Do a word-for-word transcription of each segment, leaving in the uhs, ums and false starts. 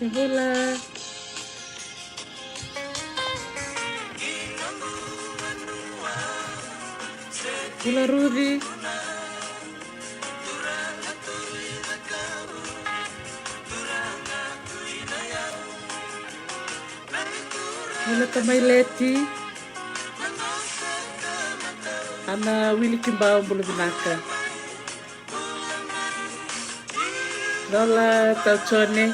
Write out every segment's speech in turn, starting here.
Bula. Bula Ruci. Bula tamai Leti. Ana Wili Kibau, bula vinaka. Lola Tauchone,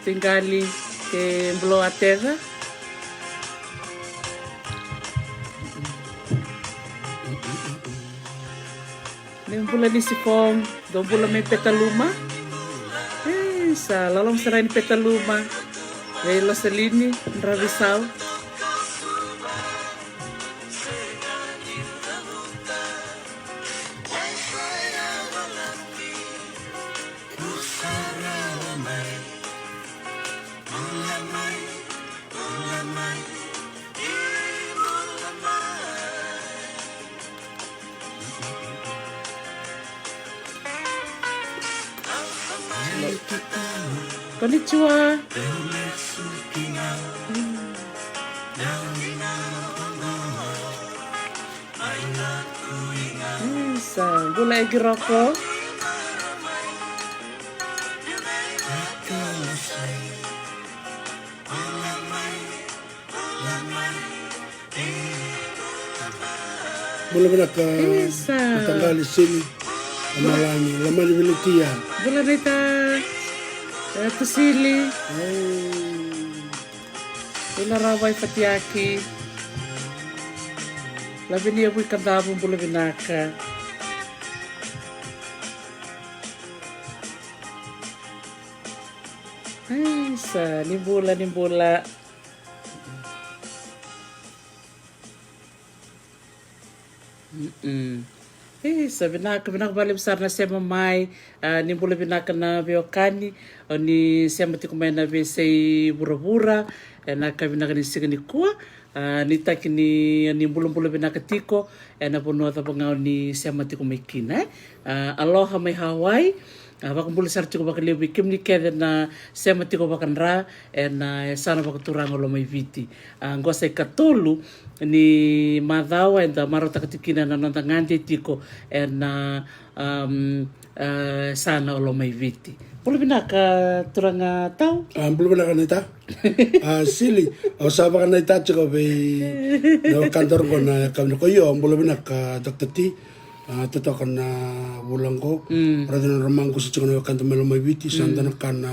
Tigali, ke bula Ateva. Ni bula ni Sifong, dou bula mai Petaluma. E, sa loloma sara ni Petaluma. Vei Losalini, Dravisau. Konnichiwa. Isa, bula e Giroko. Bula vinaka. Isa. Mataqali Sili. Malagi, Lamani Vilitia. Bula vinaka. E, Tusili. Ai. Ila Ravai Fatiaki. Lavinia Vuikadavu, bula vinaka. Ai, sa, ni bula, ni bula. Mm-mm. E, sa vinaka, vinaka vakalevu sara na sema mai. A, ni bula vinaka na veiwekani, o ni sema tiko mai na veiyasai vuravura, ena ka vinaka ni siga nikua. A, ni taki ni, ni bulabula vinaka tiko ena vanua cava ga o ni sema tiko mai kina, e. A, aloha mai Hawaii. A, vakabula sara tiko vakalevu i kemuni kece na sema tiko vakadra ena, e, yasana vakaturaga o Lomaiviti. A, qo sa ikatolu ni macawa eda marautaka tiko kina na noda gade tiko ena, am, e, yasana o Lomaiviti. Bula vinaka turaga Tau. A, bula vinaka naita. A, Sili, au sa vakanaita tiko vei na wekadaru qo na yakavi nikua. Io, bula vinaka Doctor T. A, totoka na vula qo. Mm. Raica na nodra maqusa tiko na wekada mai Lomaiviti, sa dua na ka na,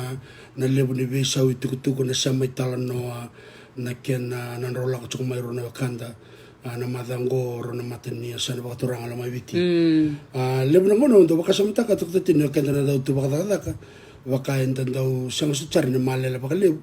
na levu ni veisau, itukutuku, na sema italanoa, na kena, na drau lako tiko mai rau na wekada. A, na macawa qo rau na mata ni yasana vakaturaga Lomaiviti. Mm. A, levu na gauna au dau vakasamataka, Doctor T, ni o keda na dau tu vakacakacaka, vaka eda dau sega soti sara ni malele vakalevu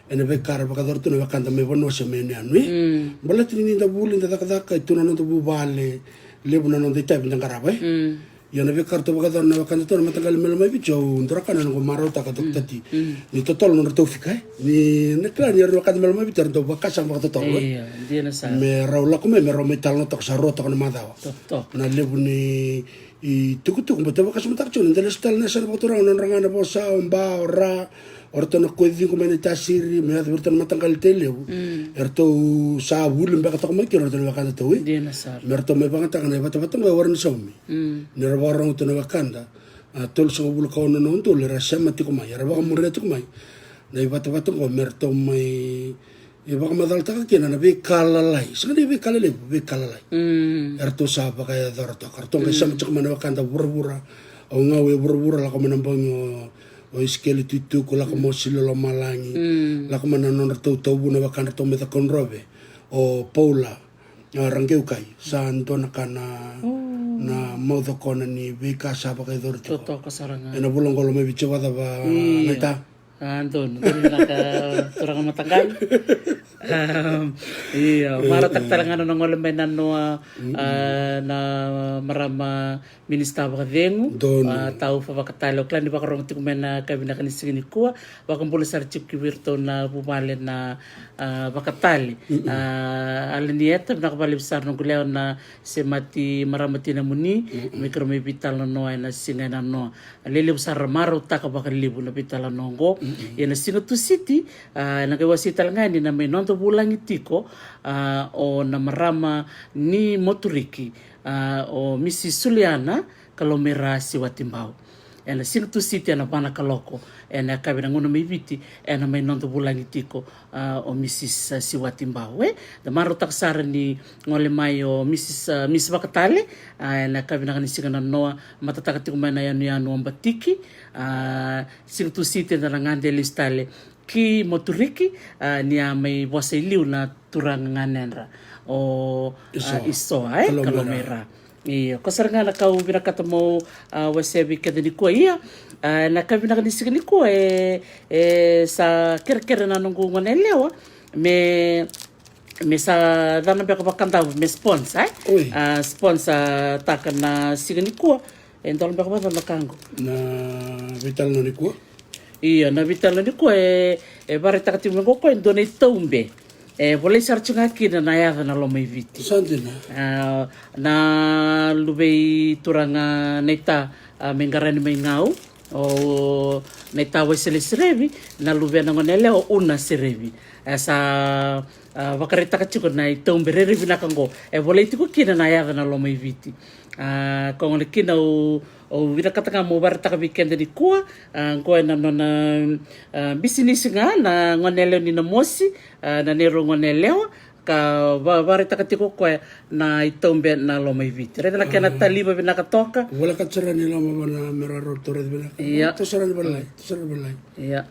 ena veika era vakayacora tu na wekada mai vanua se mai yanuyanu, e. Mm. Baleta ni da vuli, da cakacaka, e tu na noda vuvale, levu na noda itavi da qarava, e. Mm. Ia na veika ratou vakayacora na wekada tu na mataqali mai Lomaiviti, au dua na ka na noqu marautaka, Doctor T. Mm. Ni totolo nodratou fika, e. Ni na kila ni era na wekada mai Lomaiviti era dau vakasama vakatotolo, e. Io, dina sara. Me rau lako mai, me rau mai talanoataka, sa rua toka na macawa. Totoka. Na levu ni itukutuku, baleta au vakasamataka tiko ni da lesu tale na yasana vakaturaga, nodra ga na vosa, o Ba, o Ra, o ratou na koya ciqo mai na itasiri, me yaco vei ratou na mataqali Tailevu. Mm. Eratou sa vuli beka toka mai kina o ratou na wekada Tau, e. Dina sara. Me ratou mai vakayagataka na ivatavata qo e Wairasaumi. Mm. Ni ra vakarorogo tu na wekada, a, tolusagavulu ka ono na udolu era sema tiko mai, era vakamuria tiko mai na ivatavata qo, me ratou mai, e, vakamacalataka kina na veika lalai. Sega ni veika lelevu, veika lalai. Mm. Eratou sa vakayacora toka. Ratou qai sema tiko mai na wekada vuravura. O Gau e vuravura, lako mai na bogi o, o Isikeli Tuituku, lako mai o Sili Lomalagi. Mm. Lako mai na nodratou tauvu na wekadratou mai Cakaudrove, o Paula, a, Raqeukai. Sa dua na ka na, na maucokona ni veika sa vakayacori tiko. Totoka sara ga. Ena vula qo Lomaiviti, se vakacava, io, naita? A, donu, donu vinaka turaga mataqali. Am, io, marautaka tale ga na nona gole mai nanoa, a, na marama minisita vakacegu. Donu. A, Tau Fa Vakatale, au kila ni vakarorogo tiko mai na ka vinaka ni siga nikua. Vakabula sara tiko ki vei iratou na vuvale na, a, Vakatale. A, Alanieta, vinaka vakalevu sara noqu lewa na semati marama tinamuni, me keirau mai veitalanoa ena siga e nanoa. A, lelevu sara, marautaka vakalevu na veitalanoa oqo. Ia na siga Tusiti, a, ena qai wasei tale ga yani na mai noda vulagi tiko, a, o na marama ni Moturiki, a, o Misi Suliana Kalomeira Siwatibau. Ena siga Tusiti ena va na kaloko, ena yakavi na gauna mai Viti, ena mai noda vulagi tiko, a, o Mrs Siwatibau, e. Da marautaka sara ni gole mai o Mrs, a, Miss Vakatale, a, ena yakavi na ka ni siga na noa, matataka tiko mai na yanuyanu o Batiki, a, siga Tusiti eda na gade lesu tale ki Moturiki, a, ni a mai vosa i liu na turaga ganedra o, a, Isoa, e, Kalomeira. Io, ko sara ga na ka au vinakata mo, a, wasea vei keda nikua. Ia, a, na ka vinaka ni siga nikua, e, e sa kerekere na noqu gone yalewa me, me sa cana beka vakadavu me sponsor, e? A, sponsor taka na siga nikua. E dola beka vata na ka qo. Na veitalanoa nikua? Io, na veitalanoa nikua e, e varaitaka tiko mai qo ko e dua na itaube e volai sara tiko ga kina na yaca na Lomaiviti. Sa dina. A, na luve i turaga naita, a, mai Qarani mai Gau, o naita Waisale Serevi, na luvena gone yalewa o Una Serevi. E sa, a, vakaraitaka tiko na itaube rairai vinaka qo e volai tiko kina na yaca na Lomaiviti. A, ko gona kina au, au vinakata ga mo varaitaka vei keda nikua, a, qo ena nona, a, bisinisi ga na gone yalewa ni Namosi, a, na neirau gone yalewa, ka va, varaitaka tiko koya na itaube na Lomaiviti. Raica na kena taliva vinaka toka. Voleka sara ni loma vana me raro toreci vinaka. Ia. Tosara ni valai, tosara ni valai. Ia.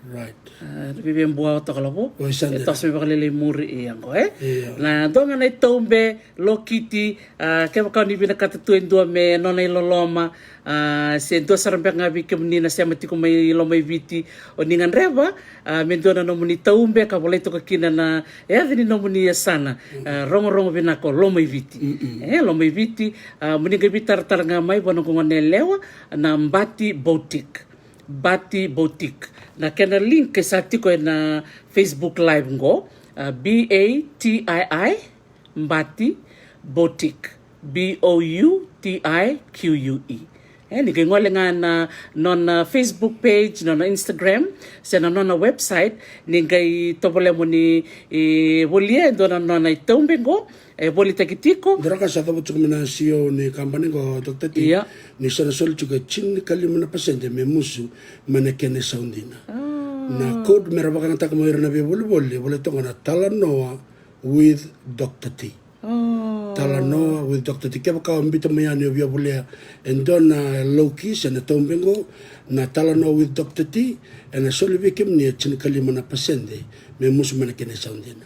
Right. A, na vivebua o toka lavo. E toso me vakalelei muri i yago, e? Ia. Na dua ga na itaube, lokiti, a, kevaka ni vinakata tu e dua me nona iloloma, a, se dua sara beka ga vei kemuni na sema tiko mai Lomaiviti, o ni gadreva, a, me dua na nomuni taube ka volai toka kina na yaca ni nomuni yasana, a, rogorogo vinaka o Lomaiviti. E, Lomaiviti, a, mo ni qai veitaratara ga mai vua na noqu gone yalewa, na Bati Boutique. Bati Boutique. Na kena link e sa tiko ena Facebook Live qo, a, B A T I I, Bati Boutique, B O U T I Q U E. E, ni qai gole ga na nona Facebook page, nona Instagram, se na nona website, ni qai tovolea mo ni, e, volia e dua na nona itaube qo, e volitaki tiko. Dua na ka sa cavuta tiko mai na C E O ni kabani qo, Doctor T. Ia. Ni sa na soli tiko e tinikalima na pasede me musu mai na kena isau dina. A. Na code me ra vakayagataka mai ira na veivolivoli, e volai toka na Talanoa with Doctor T. A. Talanoa with Doctor T. Kevaka o biuta mai yani o via volia e dua na loki se na taube qo, na Talanoa with Doctor T, ena soli vei kemuni e tinikalima na pasede me musu mai na kena isau dina.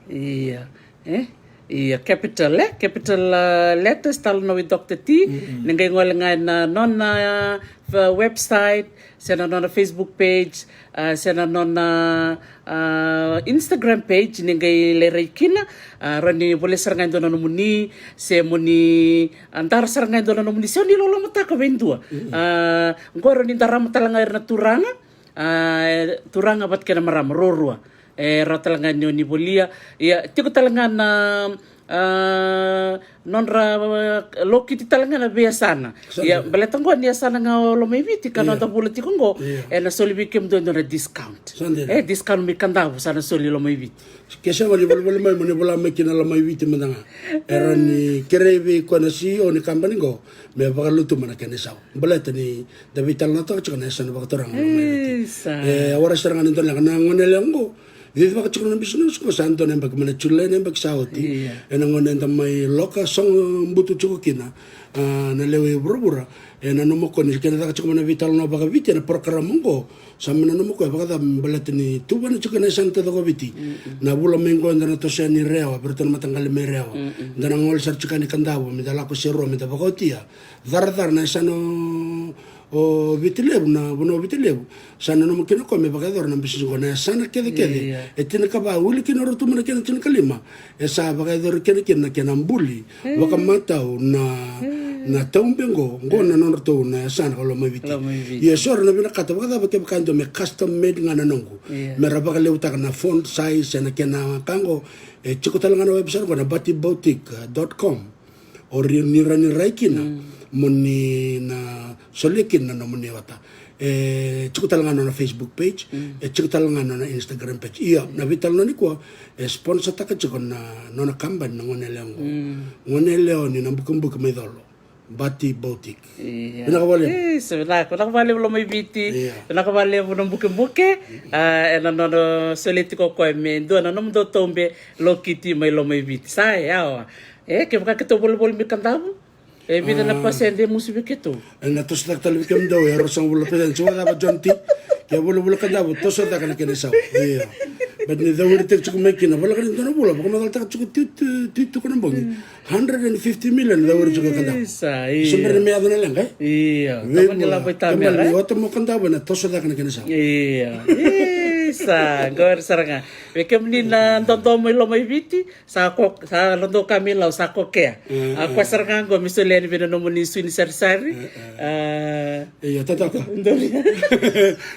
Ia. E? Ia, capital, e? Capital, a, letters, Talanoa with Doctor T. Ni qai gole ga ena nona, a, website, se na nona Facebook page, a, se na nona, a, Instagram page, ni qai lai rai kina, a, rawa ni volia sara ga e dua na nomuni, se mo ni, a, dara sara ga e dua na nomuni, se o ni lolomataka vei dua. A, qo rawa ni darama tale ga ira na turaga, a, turaga vata kei na marama, ruarua. E rawa tale ga ni o ni volia. Ia, tiko tale ga na, a, nodra, a, lokiti tale ga na veiyasana. Ia, baleta qo ni yasana ga o Lomaiviti, ka noda vula tiko qo, ena soli vei kemudou e dua na discount. E, discount mai Kadavu, sa na soli Lomaiviti. Ke sega ni volivoli mai, mo ni vola mai kina Lomaiviti mada ga. E rawa ni kerei vei koya na C E O ni kabani qo me vakalutuma na kena isau. Baleta ni da veitalanoataka tiko na yasana vakaturaga o Lomaiviti. E, a waraki sara ga ni dua na leqa na gone yalewa qo. Cicivaka tiko na bisinisi qo, sa dua na yabaki mai na Julai, na yabaki sa oti. Ena gauna eda mai loka sogo butu tiko kina, a, na lewe i vuravura. E nanuma o koya ni kena caka tiko mai na veitalanoa vakaviti ena porokaramu qo. Sa mai nanuma o koya vakacava me baleta ni tuvana tiko na yasana taucoko o Viti. Na vula mai qo eda na toso yani i Rewa, vei iratou na mataqali mai Rewa. Da na gole sara tiko yani Kadavu, meda lako serua, meda vakaotia. Caracara na yasana o, o Viti Levu, na vanua o Viti Levu. Sa nanuma kina o koya me vakayacora na bisinisi qo, na yasana kecekece. E tinikava, wili kina o ratou mai na kena tinikalima. E sa vakayacori kina kina na kena buli vakamatau na, na taube qo, qo na nodratou na yasana ko Lomaiviti. Ia so era na vinakata vakacava kevaka e dua me custom made ga na noqu. Me ra vakalevutaka na font size, ena kena ka qo, e tiko tale ga na website qo na bati boutique dot com. O ri ni ra ni rai kina, mo ni na solia kina na nomuni ota. E tiko tale ga na nona Facebook page, e tiko tale ga na nona Instagram page. Ia na veitalanoa nikua e sponsortaka tiko na nona kabani na gone yalewa qo. Gone yalewa ni Nabukebuke mai Colo, Bati Boutique. Ia. Vinaka vakalevu. Isa, vinaka, vinaka vakalevu Lomaiviti. Ia. Vinaka vakalevu Nabukebuke. A, ena nona solia tiko o koya me dua na nomudou taube lokiti mai Lomaiviti. Sa yawa. E kevaka keitou volivoli mai Kadavu, e vica na pasede e musu vei keitou? Ena tosocake tale vei kemudou e ruasagavulu na pasede. Sa cava John T? Ke volivoli Kadavu, tosocake na kena isau. Ia. But ni cauiritaki tiko mai kina, voleka ni dua na vula vakamacalataka tiko tu, tu, tu, tu ko na bogi. Hundred and fifty million cauiritaki tiko e Kadavu. Isa, ia. Sa bera ni mai yaco na leqa, e? Ia. Vei tamani vula. Lavo i tamera, kemudou e? Ni ota mo Kadavu ena tosocake na kena isau. Ia. Isa, qori sara ga. Vei kemuni na dodomo i Lomaiviti, sa ko, sa lodo ka mai Lau, sa kokea. A, koya sara ga qo me solia yani vei na nomuni sui ni sarisari. A. Ia, tataka. Dori.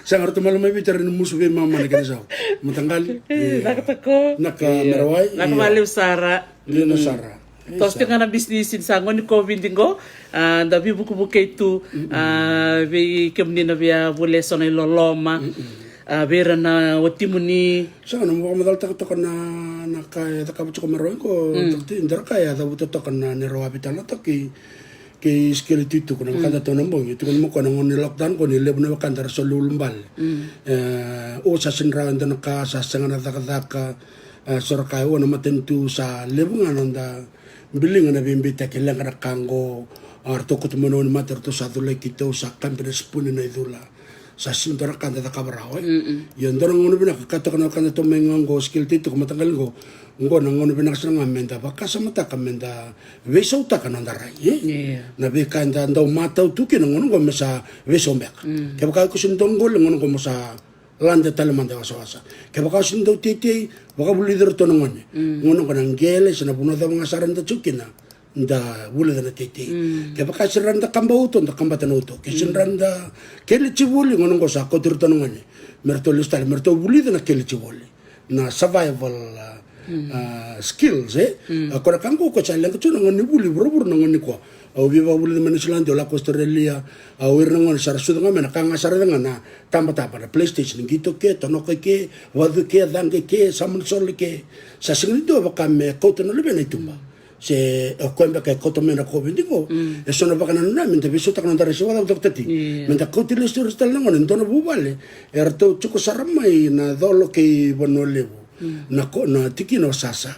Sa ga ratou mai Lomaiviti era ni musu veimama na kena isau. Mataqali. Ia. Naka tako. Naka. Ia. Merawai. Naka vakalevu sara. Ia, na sara. Toso tiko ga na bisinisi ni sa gone ni COVID qo. A, da veivukevukei tu. A, vei kemuni na via vole eso na iloloma. A, vei ira na watimuni. Sa na vakamacalataka toka na, na ka e cakava tiko Merawai qo, mm, Doctor T, dua na ka e a cavuta toka na neirau a veitalanoataki kei Sikeli Tuituku, na wekada, mm, tawa na bogi. Tukuna mai o koya na gauna ni lockdown qo ni levu na wekada era soli ulubale. Mm. E, o sa sega ni rawa e dua na ka, sa sega na cakacaka, e, so ra kaya o na matanitu, sa levu ga na noda biliga na veibeitaki, leqa na ka qo, a, ratou kauta mai na wainimate, ratou sa culaki keitou, sa kabi na sipuni na icula. Sa sega ni dua na ka da cakava rawa, e. Mm-mm. Ia dua na gauna vinaka, ka toka na wekada tou mai ga qo, Sikeli Tuituku, mataqali qo, qo na gauna vinaka sara ga me da vakasamataka, me da veisautaka na noda rai, e? Ia. Na veika eda dau matau tu kina na gauna qo me sa veisau beka. Mm. Kevaka o iko sega ni dau qoli, gauna qo mo sa lade tale mada e wasawasa. Kevaka o sega ni dau teitei, vakavulici iratou na gone. Mm. Gauna qo na qele se na vanua cava ga sara eda tiko kina, da vulica na teitei. Mm. Kevaka sega ni rawa ni da kaba uto, da kabata na uto. Ke sega ni rawa ni da keleji voli, gauna qo sa kauti iratou na gone me ratou lesu tale, me ratou vulica na keleji voli, na survival, a, mm, a, skills, e? Mm. A, ko na ka qo ko sa leqa tu na gone ni vuli vuravura na gone nikua. Au veivakavulici mai Niusiladi, au lako Australia, a, o ira na gone sa ra sucu ga mai, na ka ga sa ra yaco ga na tabataba, na PlayStation, qito ke, tonoka ke, vacu ke, caqe ke, samani solo ke. Sa sega ni dua vaka me kauta na luvena i tuba. Se o koya beka e kauta mai na COVID qo, mm, e so na vakanananu me da veisautaka na noda rai, se vakacava, Doctor T? Ia. Me da kauti lesu ira tale na gone, dua na vuvale, e ratou tiko sara mai na Colo kei Vanua Levu. Mm. Na ko, na tikina o Sasa.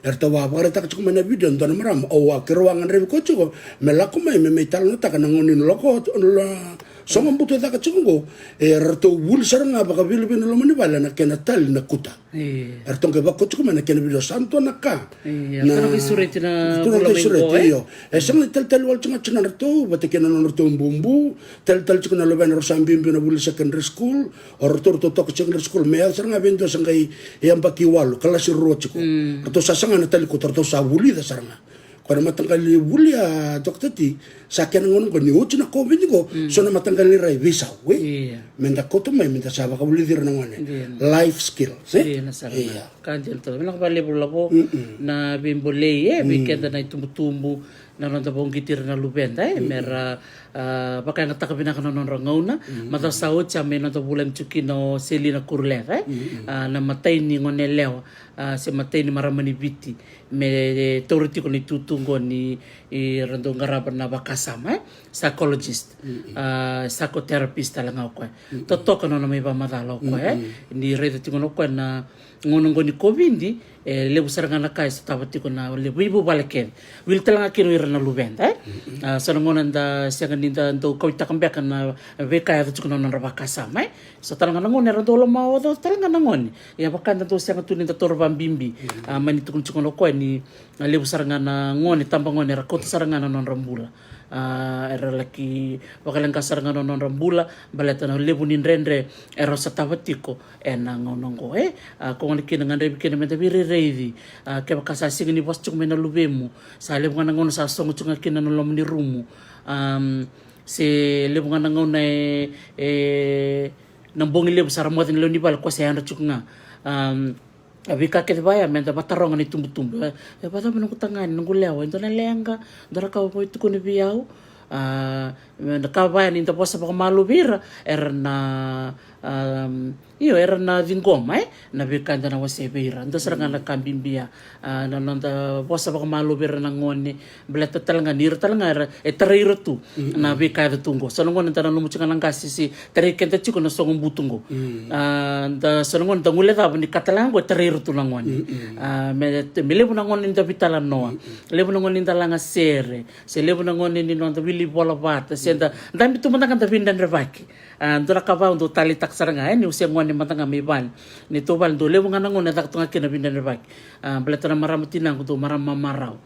E ratou a vakaraitaka tiko mai na video, dua na marama, au a, keirau a gadrevi koya tiko me lako mai, me mai talanoataka na gauna ni loko, la, sogo butu e caka tiko qo, e ratou vuli sara ga vakavilivili na loma ni vale na kena tali na kuta. Ia. Eratou qai vakauta tiko mai na kena video, sa dua na ka. Ia, na, ratou na veisureti na, ratou na vula mai qo, e? Io. E sega ni talitali wale tiko ga tiko na nodratou, vata kei na nodratou bubu, talitali tiko na luvena, rau sa biubiu na vuli secondary school, o ratou, ratou toka secondary school, me yaco sara ga vei dua sa qai yabaki walu, kalasi rua tiko. Mm. Ratou sa saga na tali kuta, ratou sa vulica sara ga. Ko na mataqali vuli, a, Doctor T, sa kena gauna qo ni oti na COVID qo, mm, so na mataqali rai veisau, e? Ia. Me da kauta mai, me da sa vakavulici ira na gone. Ia. Life skills, e? Ia, na sara. Ia. Ka dina toka. Vinaka vakalevu Lavo, mm-mm, na veibolei, e, vei, mm, keda na itubutubu, na noda vakauqeti ira na luveda, e, mm-mm, me ra, a, vakayagataka vinaka na nodra gauna. Mm-mm. Macawa sa oti sa mai noda vulagi tiko kina o Selina Kuruleca, e? Mm-mm. A, na imatai ni gone yalewa, a, se imatai ni marama ni Viti me taura tiko na itutu qo ni, e, ra dau qarava na vakasama, e? Psychologist, mm-mm, a, psychotherapist tale ga o koya. Mm-mm. Totoka na nona mai vakamacala o koya, e? Mm-mm. Ni raica tiko na o koya na gauna qo ni COVID, e levu sara ga na ka e sotava tiko na levu veivuvale kece. Wili tale ga kina o ira na luveda, e? Mm-mm. A, so na gauna da sega ni da dau kauaitaka beka na veika e yaco tiko na nodra vakasama, e? So tale ga na gauna era dau lomaocaoca tale ga na gone. Ia vaka da dau sega tu ni da taura vakabibi. Mm. A, mani tukuna tiko na o koya ni, a, levu sara ga na gone, tabagone, era kauta sara ga na nodra bula. A, era laki vakaleqa sara ga na nodra bula, baleta na levu ni dredre era sotava tiko ena gauna oqo, e? A, ko gona kina gadrevi kina me da veirairaici. A, kevaka sa sega ni vosa tiko mai na luvemu, sa levu ga na gauna sa sogo tiko ga kina na loma ni rumu. Am, se levu ga na gauna e, e, na bogi levu sa ra moce na lewe ni vale, ko se yadra tiko ga. Am, a veika kece vaya me da vataroga na itubutubu. E, e vakacava noqu tagane, noqu lewa, e dua na leqa, dua na ka o via tukuna vei au? A, na ka vaya ni da vosa vakamalua vei ira, era na, um, io, era na ciqoma, e? Na veika eda na wasea vei ira. Dua sara ga na ka bibi ya, a, na noda vosa vakamalua vei ira na gone, baleta tale ga ni ira tale ga era, e tarai ira tu na veika yaco tu qo. So na gone da nanuma tiko ga na qase se tarai keda tiko na sogo butu qo. A, da, so na gone da guilecava ni ka tale ga qo e tarai ira tu na gone. A, me, me levu na gone ni da veitalanoa, levu na gone ni da laga sere, se levu na gone ni noda wili vola vata, se da dabe tu mada ga da veidredrevaki. A, dua na ka vau dau taleitaka sara ga, e, niu se gone mada ga mai vale. Ni tou vale dau levu ga na gone e caka tu ga kina na veidredrevaki. A, baleta na marama tinaqu dau marama mamarau.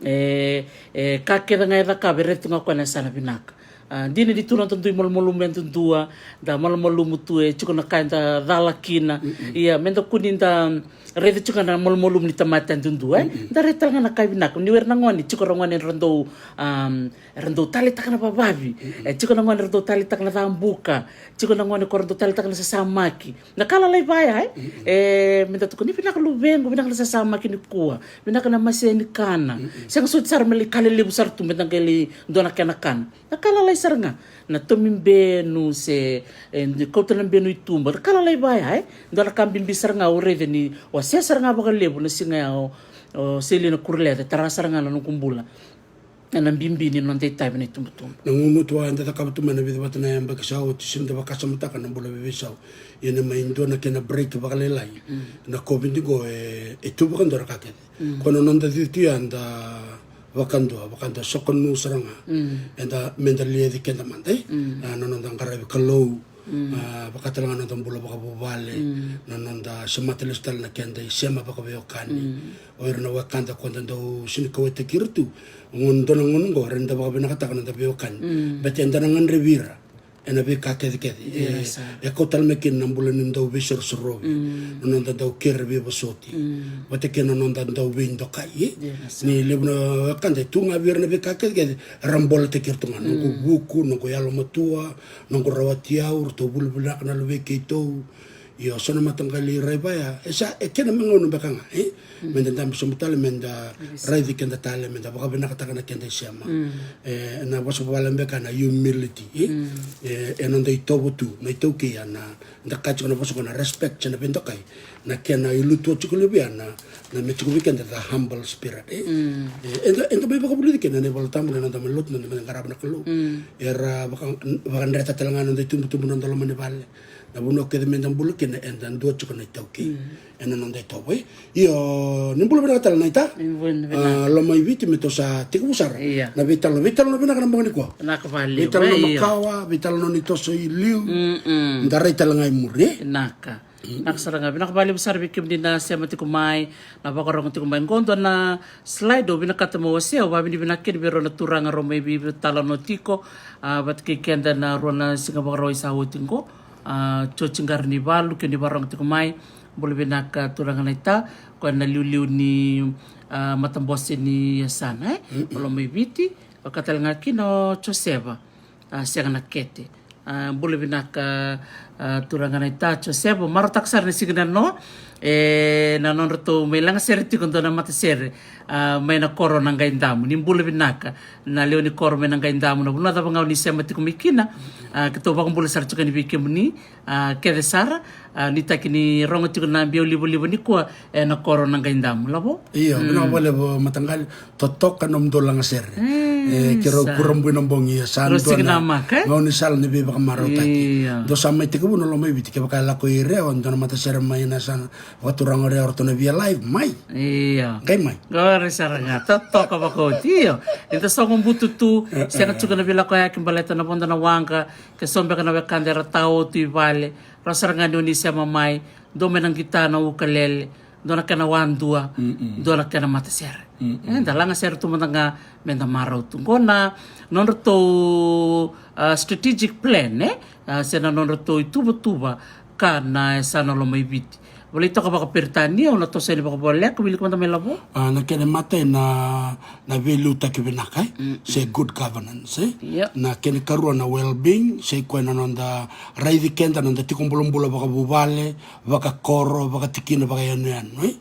E, e ka kece ga e cakava e raica tu ga o koya na yasana vinaka. A, dina ni tu noda dui malumalumu yadudua, da malumalumu tu, e tiko na ka eda cala kina. Ia, meda kua ni da raica tiko ga na malumalumu ni tamata yadudua, e? Da raica tale ga na ka vinaka. Ni o ira na gone, tiko ra gone era dau, um, era dau taleitaka na vavavi. E tiko na gone era dau taleitaka na cabuka. Tiko na gone ko ra dau taleitaka na sasamaki. Na ka lalai vaya, e? E, meda tukuna ni vinaka luvequ, vinaka na sasamaki nikua, vinaka na mase ni kana. Sega soti sara me lai ka lelevu sara tu meda qai lai dua na kena kana. Na ka lalai sara ga. Na tomi benu se, e, ni kauta na benu i tuba. Na ka lalai vaya, e? Dua na ka bibi sara ga au raica ni wasea sara ga vakalevu na siga ya o, o Selina Kuruleca, tara sara ga na noqu bula. Ena bibi ni noda itavi na itubutubu. Na gugutu a eda cakava tu mai na vica vata na yabaki sa oti, sega ni da vakasamataka na bula veiveisau. Ia na mai dua na kena break vakalailai. Na COVID qo e, e tu vakadua na ka kece. Ko na noda cici tu ya da vakadua, vakadua sokonu sara ga. Eda, meda liaci keda mada, e? A, na noda qaravi Kalou. A, vaka tale ga na noda bula vakavuvale, na noda semata lesu tale na keda isema vakaveiwekani. O ira na wekada ko da dau sega ni kauwaitaki ira tu. Gauna, dua na gauna oqo, era da vakavinakataka na noda veiwekani. Baleta eda na gadrevi ira ena veika kecekece. E, e kau tale mai kina na bula ni dau veisorosorovi. Na noda dau kere veivosoti. Vata kei na noda dau veidokai, e? Ni levu na wekada e tu ga vei ira na veika kecekece, era bolataki ira tu ga. Noqu vuku, noqu yalomatua, noqu rawati au, ratou vuli vinaka na luvei keitou. Io, so na mataqali rai vaya, e sa, e kena me gauna beka ga, e? Meda dabe sobu tale, meda raici keda tale, meda vakavinakataka na keda isema. E, na vosa vale beka na humility, e? E, e noda itovo tu, na iTaukei ya na, da kaya tiko na vosa ko na respect, se na veidokai. Na kena ilutua tiko levu ya na, na me tiko vei keda the humble spirit, e? E, eda, eda mai vakavulici kina na iVolatabu, na noda mai lotu, na noda mai qarava na Kalou. Era vaka, vakadreta tale ga na noda itubutubu, na noda loma ni vale. Na vanua kece meda bula kina, eda dua tiko na iTaukei. Ena noda itovo, e? Io, ni bula vinaka tale naita. Ni bula vinaka. A, Lomaiviti, me tou sa tekivu sara. Ia. Na veitalanoa, veitalanoa vinaka na bogi nikua. Vinaka vakalevu, veitalanoa, e, io, makawa, veitalanoa ni toso i liu. Da rai tale ga i muri, e? Vinaka. Vinaka sara ga, vinaka vakalevu sara vei kemuni na sema tiko mai, na vakarogo tiko mai. Qo dua na slide au vinakata meu wasea, au vakavinavinaka kina vei rau na turaga rau mai veitalanoa tiko, a, vata kei keda na rua na siga Vakarauwai sa oti qo. A, Joji Qaranivalu, kei ni vakarogo tiko mai. Bula vinaka turaga naita, koya na liuliu ni, a, matabose ni yasana, e? O Lomaiviti, vaka tale ga kina o Joseva, a, Sega na Kete. A, bula vinaka, a, turaga naita Joseva, marautaka sara na siga nanoa, e, na nodratou mai lagasere tiko dua na matasere, a, mai na koro na Qaidamu. Ni bula vinaka na lewe ni koro mai na Qaidamu, na vanua cava ga o ni sema tiko mai kina, a, keitou vakabula sara tiko yani vei kemuni, a, kece sara, a, nuitaki ni rogo tiko na biau livaliva nikua, e, na koro na Qaidamu, lavo? Io, vinaka vakalevu mataqali, totoka nomudou lagasere. E, keirau kurabui na bogi, e, sa dua na gaunisala ni veivakamarautaki. Io. Dou sa mai tekivu na Lomaiviti, kevaka e lako i Rewa, dua na matasere mai na sa na vakaturaga o Rewa, ratou na via live, mai. Io. Qai mai. Qori sara ga, totoka vakaoti, io. Eda sogo butu tu, sega tiko na veilakoyaki baleta na vodo na waqa, ke so beka na wekada era tao tu i vale, rau sara ga ni o ni sema mai, dua mai na qita na ukulele, dua na kena wadua, dua na kena matasere. E, da lagasere tu mada ga, meda marau tu. Qo na nodratou, a, strategic plan, e? A, se na nodratou ituvatuva ka na yasana Lomaiviti. Volai toka vakaperitania, au na toso yani vakavoleka, wilika mada mai lavo. A, na kena imatai na, na veiliutaki vinaka, e? Se good governance, e? Io. Na kena ikarua na well-being, se koya na noda raici keda, noda tiko bulabula vakavuvale, vakakoro, vakatikina, vakayanuyanu, e?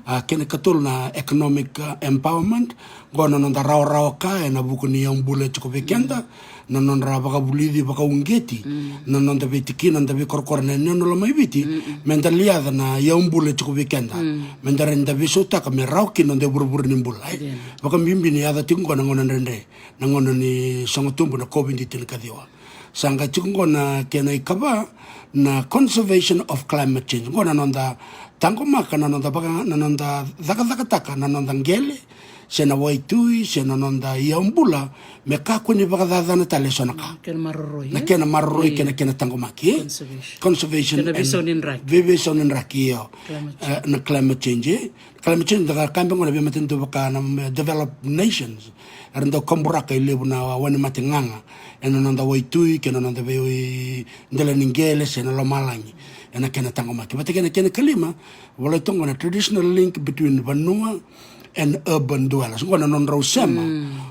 A kena katolu na economic, a, empowerment. Qo na noda rawarawa ka ena vuku ni yaubula e tiko vei keda, na nodra vakavulici, vakauqeti na noda veitikina, noda veikorokoro na yanuyanu loma i Viti, meda liaca na yaubula e tiko vei keda, meda rawa ni da veisautaka me rawa kina noda ivurevure ni bula, e. Vakabibi ni yaco tiko qo na gauna dredre, na gauna ni sogo tubu na COVID tinikaciwa. Sa qai tiko qo na kena ikava, na conservation of climate change. Qo na noda taqomaka na noda vaka, na noda cakacakataka na noda qele, se na waitui, se na noda yaubula, me kakua ni vakacacana tale eso na ka. Kena maroroi, na kena maroroi kei na kena taqomaki, e? Conservation. Conservation. Kena veisaunidraki. Veisaunidraki, io. Na climate change, e? Climate change, da ka kabe qo na veimatanitu vaka na developed nations. Era dau kaburaka e levu na wainimate gaga ena noda waitui kei na noda vei dela ni qele se na lomalagi. Ena kena taqomaki. Vata kei na kena kalima, volai toka qo na traditional link between vanua and urban dwellers. Qo na nodrau sema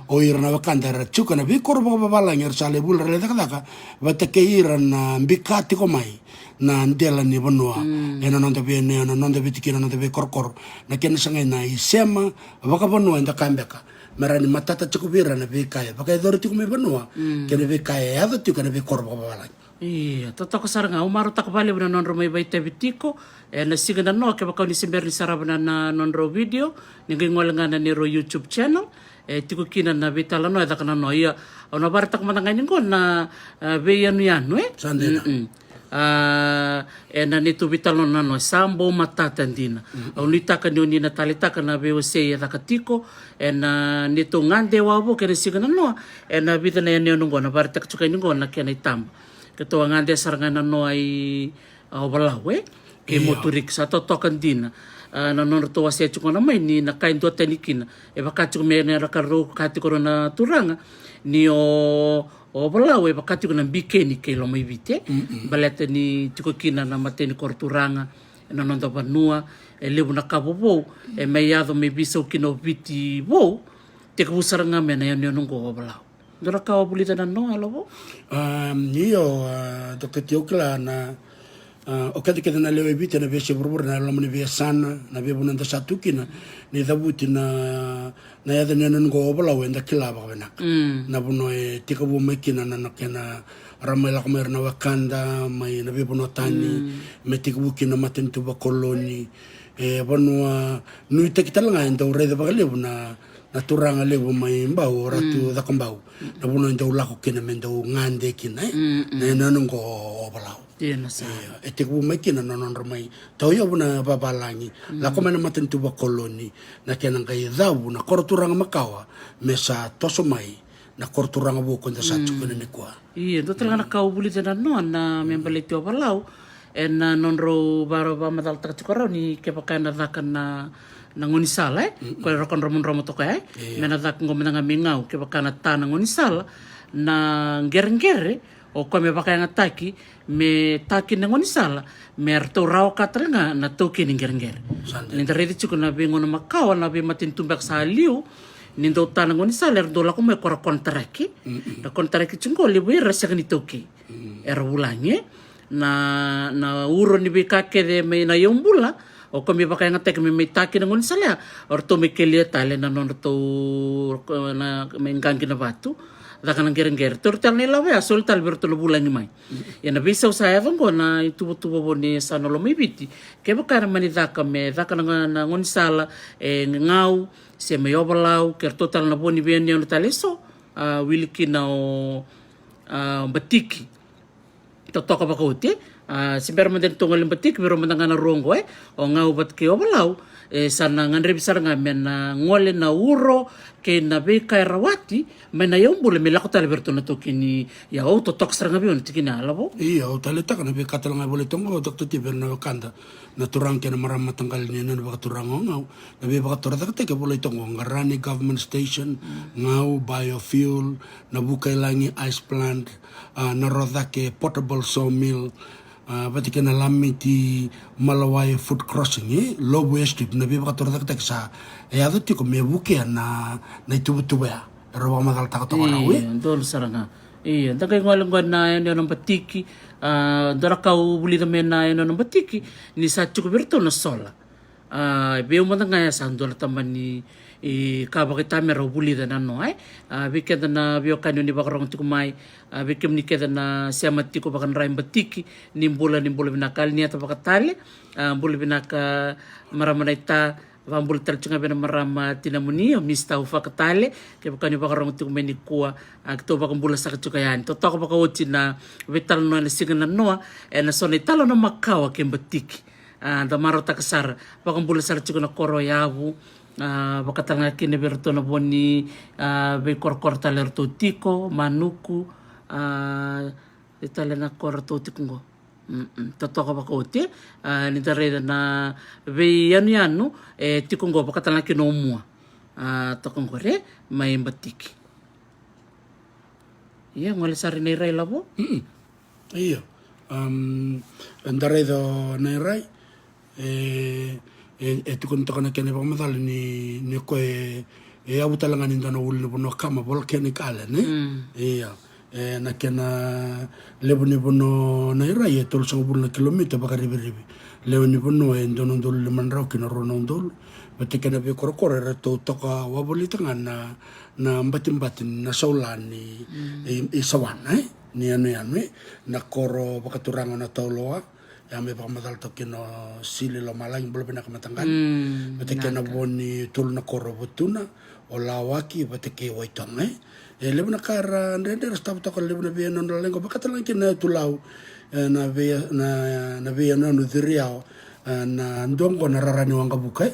o ira na wekada era tiko ena veikoro vakavavalagi, era sa lai vuli, ra lai cakacaka, vata kei ira na bika tiko mai na dela ni vanua ena noda veiyanuyanu, na noda veitikina, na noda veikorokoro. Na kena sagai na isema vakavanua eda ka beka me rawa ni matata tiko vei ira na veika e vakayacori tiko mai vanua kei na veika e yaco tiko ena veikoro vakavavalagi. Ia, totoka sara ga. Au marautaka vakalevu na nodrau mai vakaitavi tiko ena siga nanoa. Kevaka o ni se bera ni sarava na, na nodrau video, ni qai gole ga na neirau YouTube channel, e tiko kina na veitalanoa e caka nanoa. Ia, au na vakaraitaka mada ga yani qo na, e, veiyanuyanu, e? Sa dina. A, ena neitou veitalanoa nanoa, sa bau matata dina. Au nuitaka ni o ni na taleitaka na veiwasei e caka tiko ena neitou gade wavoki ena siga nanoa, ena vica na yanuyanu qo, na vakaraitaka tiko yani qo na kena itaba. Keitou a gade sara ga nanoa i, a, Ovalau, e? Kei Moturiki, sa totoka dina. A, na nodratou wasea tiko na mai ni na ka e duatani kina. E vaka tiko me na ka rau kaya tiko rau na turaga ni o, o Ovalau e vaka tiko na Bikeni kei Lomaiviti, e? Baleta ni tiko kina na matai ni koro turaga ena noda vanua, e levu na ka vovou e mai yaco me veisau kina o Viti vou. Tekivu sara ga mai na yanuyanu qo o Ovalau. Dua na ka o vulica nanoa, Lavo? Am, io, a, Doctor T, au kila na, a, o keda kece na lewe i Viti ena veiyasai vuravura, na loma ni veiyasana, na veivanua eda sa tu kina, ni cavuti na, na yaca ni yanuyanu qo o Ovalau eda kila vakavinaka. Na vanua e tekivu mai kina na, na kena ra mai lako mai ira na wekada mai na veivanua tani, me tekivu kina na matanitu vakoloni. E vanua nuitaki tale ga e dau raica vakalevu na na turaga levu mai Bau, o Ratu Cakobau. Na vanua e dau lako kina me dau gade kina, e? Na yanuyanu qo o Ovalau. Io, e tekivu mai kina na nodra mai tauyavu na vavalagi, lako mai na matanitu vakoloni, na kena qai cavu na koro turaga makawa me sa toso mai na koro turaga vou ko da sa tiko kina nikua. Ia, dua tale ga na ka au vulica nanoa na me baleti Ovalau, ena nodrau vaka, vakamacalataka tiko rau ni kevaka ena caka na, na gaunisala, e? Ko ira ko dromodromo toka, e? Me na caka qo mada ga me gau, kevaka na ta na gaunisala, na qereqere o koya me vakayagataki me ta kina na gaunisala, me ratou rawa ka tale ga na taukei ni qereqere. Ni da raica tiko na veigauna makawa, na veimatanitu beka sa liu, ni dau ta na gaunisala, era dau lako mai ko ra konitaraki. Na konitaraki tiko qo, levu era sega ni taukei. Era vulagi, e? Na, na uro ni veika kece mai na yaubula o koya me vakayagataki me mai ta kina na gaunisala ya, o ratou mai kelia tale na nodratou, na, mai qaqi na vatu, caka na qereqere, tauri tale na ilavo ya, soli tale vei ratou na vulagi mai. Ia na veisau sa yaco qo na ituvatuva vou ni sa na Lomaiviti, kevaka na mani caka me caka na, na gaunisala e Gau se mai Ovalau, kei ratou tale na vo ni veiyanuyanu tale eso, a, wili kina o, a, Batiki. Totoka vakaoti, e? A, se bera mada ni tou gole Batiki, vei rau mada ga na rua oqo, e? O Gau vata kei Ovalau, e, sa na gadrevi sara ga me na gole na uro kei na veika e rawati mai na yaubula me lako tale vei ratou na taukei ni yau. Au totoka sara ga vei au na tikina ya, Lavo. Io, au taleitaka na veika tale ga e volai toka qo, Doctor T, vei ira na wekada na turaga kei na marama mataqali ni yanuyanu vakaturaga o Gau. Na veivakatorocaketaki e volai toka qo, Qarani Government Station, Gau Biofuel, na Vukailagi Ice Plant, a, na Rocake Portable Sawmill, a, vata kei na Lamiti Malawai Foot Crossing, e, Lovu Airstrip, na veivakatorocaketaki sa e yaco tiko me vukea na, na ituvatuva ya. Era vakamacalataka toka rau, e? Io, donu sara ga. Io, da qai gole qo na yanuyanu Batiki, a, dua na ka au vulica mai na yanuyanu Batiki, ni sa tiko vei ratou na sola. A, vei au mada ga ya sa dua na tabana ni, e, ka vakaitamera au vulica na noa, e. A, vei keda na veiwekani oni vakarogo tiko mai, a, vei kemuni keda na sema tiko, vakarai Batiki, ni bula, ni bula vinaka. Aliniata Vakatale, a, bula vinaka marama Naita, vakabula tale tiko ga vei na marama tinamuni, o Mister Ufaka Tale, kevaka ni vakarogo tiko mai nikua, a, keitou vakabula saka tiko yani. Totoka vakaoti na veitalanoa ena siga na noa, ena so na italanoa makawa kei Batiki. A, da marautaka sara, vakabula sara tiko na koro o Yavu, a, vakatalega kina vei iratou na vo ni, a, veikorokoro tale eratou tiko, Manuku, a, e tale na koro eratou tiko qo. Mm-mm. Totoka vakaoti, a, ni da raica na veiyanuyanu, e, tiko qo vakatalega kina o Mua. A, toka qo re, mai Batiki. Ia, gole sara i Nairai, Lavo. Mm-mm. Ia. Am, da raica o Nairai, e, e, e tukuni toka na kena ivakamacala ni, ni koya e, e yavu tale ga ni dua na ulunivanua kama, volcanic island, ne? Mm. Ia. E, na kena levu ni vanua o Nairai e tolusagavulu na kilomita vakarivirivi. Lewe ni vanua e dua na udolu lima na drau ki na rua na udolu. Vata kei na veikorokoro eratou toka wavolita ga na, na batibati na saula ni, mm, i, i Sawana, e? Ni yanuyanu, e? Na koro vakaturaga o Natauloa, ya me vakamacala toka kina o Sili Lomalagi, bula vinaka mataqali. Mm, vata kei na vo ni tolu na koro o Votuna, o Lawaki, vata kei Waitoga, e? E levu na ka era dredre, era sotava toka, levu na veiyanuyanu, leqa, vakatalega kina na Yatulau, e, na vei, na, na veiyanuyanu ciri yawa, e, na dua qo na rara ni waqavuka, e?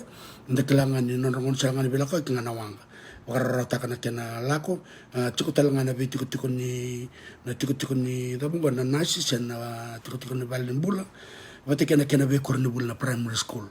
Da kila ga ni nodra gaunisala ga ni veilakoyaki ga na waqa. Vakarautaka na kena lako, a, tiko tale ga na veitikotiko ni, na tikotiko ni cava qo, na nasi se na tikotiko ni valenibula, vata kei na kena veikoronivuli na primary school.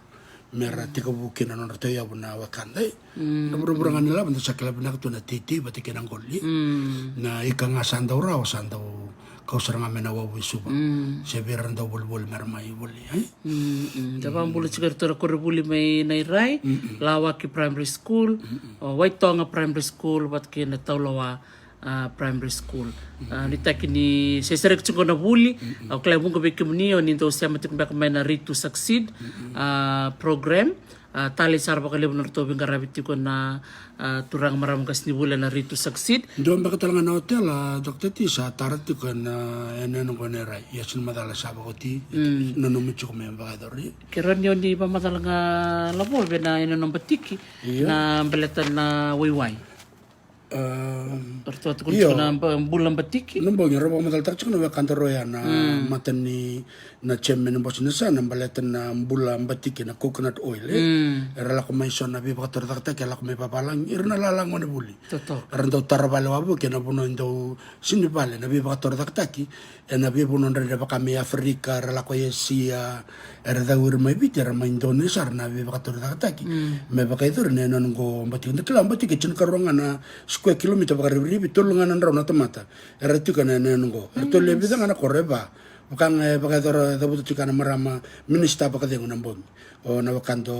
Me ra, mm, tekivu kina na nodratou yavu na wekada, e. Mm. Na vuravura ga ni lavo da sa kila vinaka tu na teitei vata kei na qoli. Mm. Na ika ga sa dau rawa sa dau kau sara ga mai na wavu i Suva. Mm. Se vei ira na dauvolivoli me ra mai voli, e? Mm, mm. Da vakabula tiko iratou na koronivuli mai Nairai, mm-mm, Lawaki Primary School, mm-mm, o Waitoga Primary School, vata kei na Tauloa, a, Primary School. Mm-mm. A, nuitaki ni se sereki tiko na vuli, mm-mm, au kila e vuqa vei kemuni oni dau sema tiko beka mai na Read to Succeed, mm-mm, a, program. A, talei sara vakalevu na nodratou veiqaravi tiko na, a, turaga marama qasenivuli ena Read to Succeed. Dua beka tale ga na hotel, a, Doctor T, sa tara tiko ena, ena, ena yanuyanu qo Nairai. Ia, sa na macala sa vakaoti, mm, nanumi tiko me vakayacori. Kerea ni oni vakamacala ga, Lavo, vei na yanuyanu Batiki, io, na baleta na waiwai. Ehm, ratou tukuna, io, tiko na ba-, bula Batiki. Na bogi rau vakamacalataka tiko na wekadaru ya na, mm, mata ni, na chairman ni Bose ni Sa, na baleta na bula Batiki, na coconut oil, e? Mm. Era lako mai so na veivakatorocaketaki, era lako mai vavalagi, ira na lala gonevuli. Totoka. Era dau tara vale wavoki ena vanua e dau sega ni vale na veivakatorocaketaki, ena veivanua dredre vaka mai Aferika, era lako i Esia, era cau ira mai Viti, era mai donate sara na veivakatorocaketaki. Mm. Me vakayacori na yanuyanu qo Batiki. Da kila Batiki e tinikarua ga na square kilometer vakarivirivi, tolu ga na drau na tamata era tiko ena yanuyanu qo. Era tolu e vica ga na koro, e va. Vaka ga e vakayacora, cavuta tiko na marama minisita vakacegu na bogi. O na wekada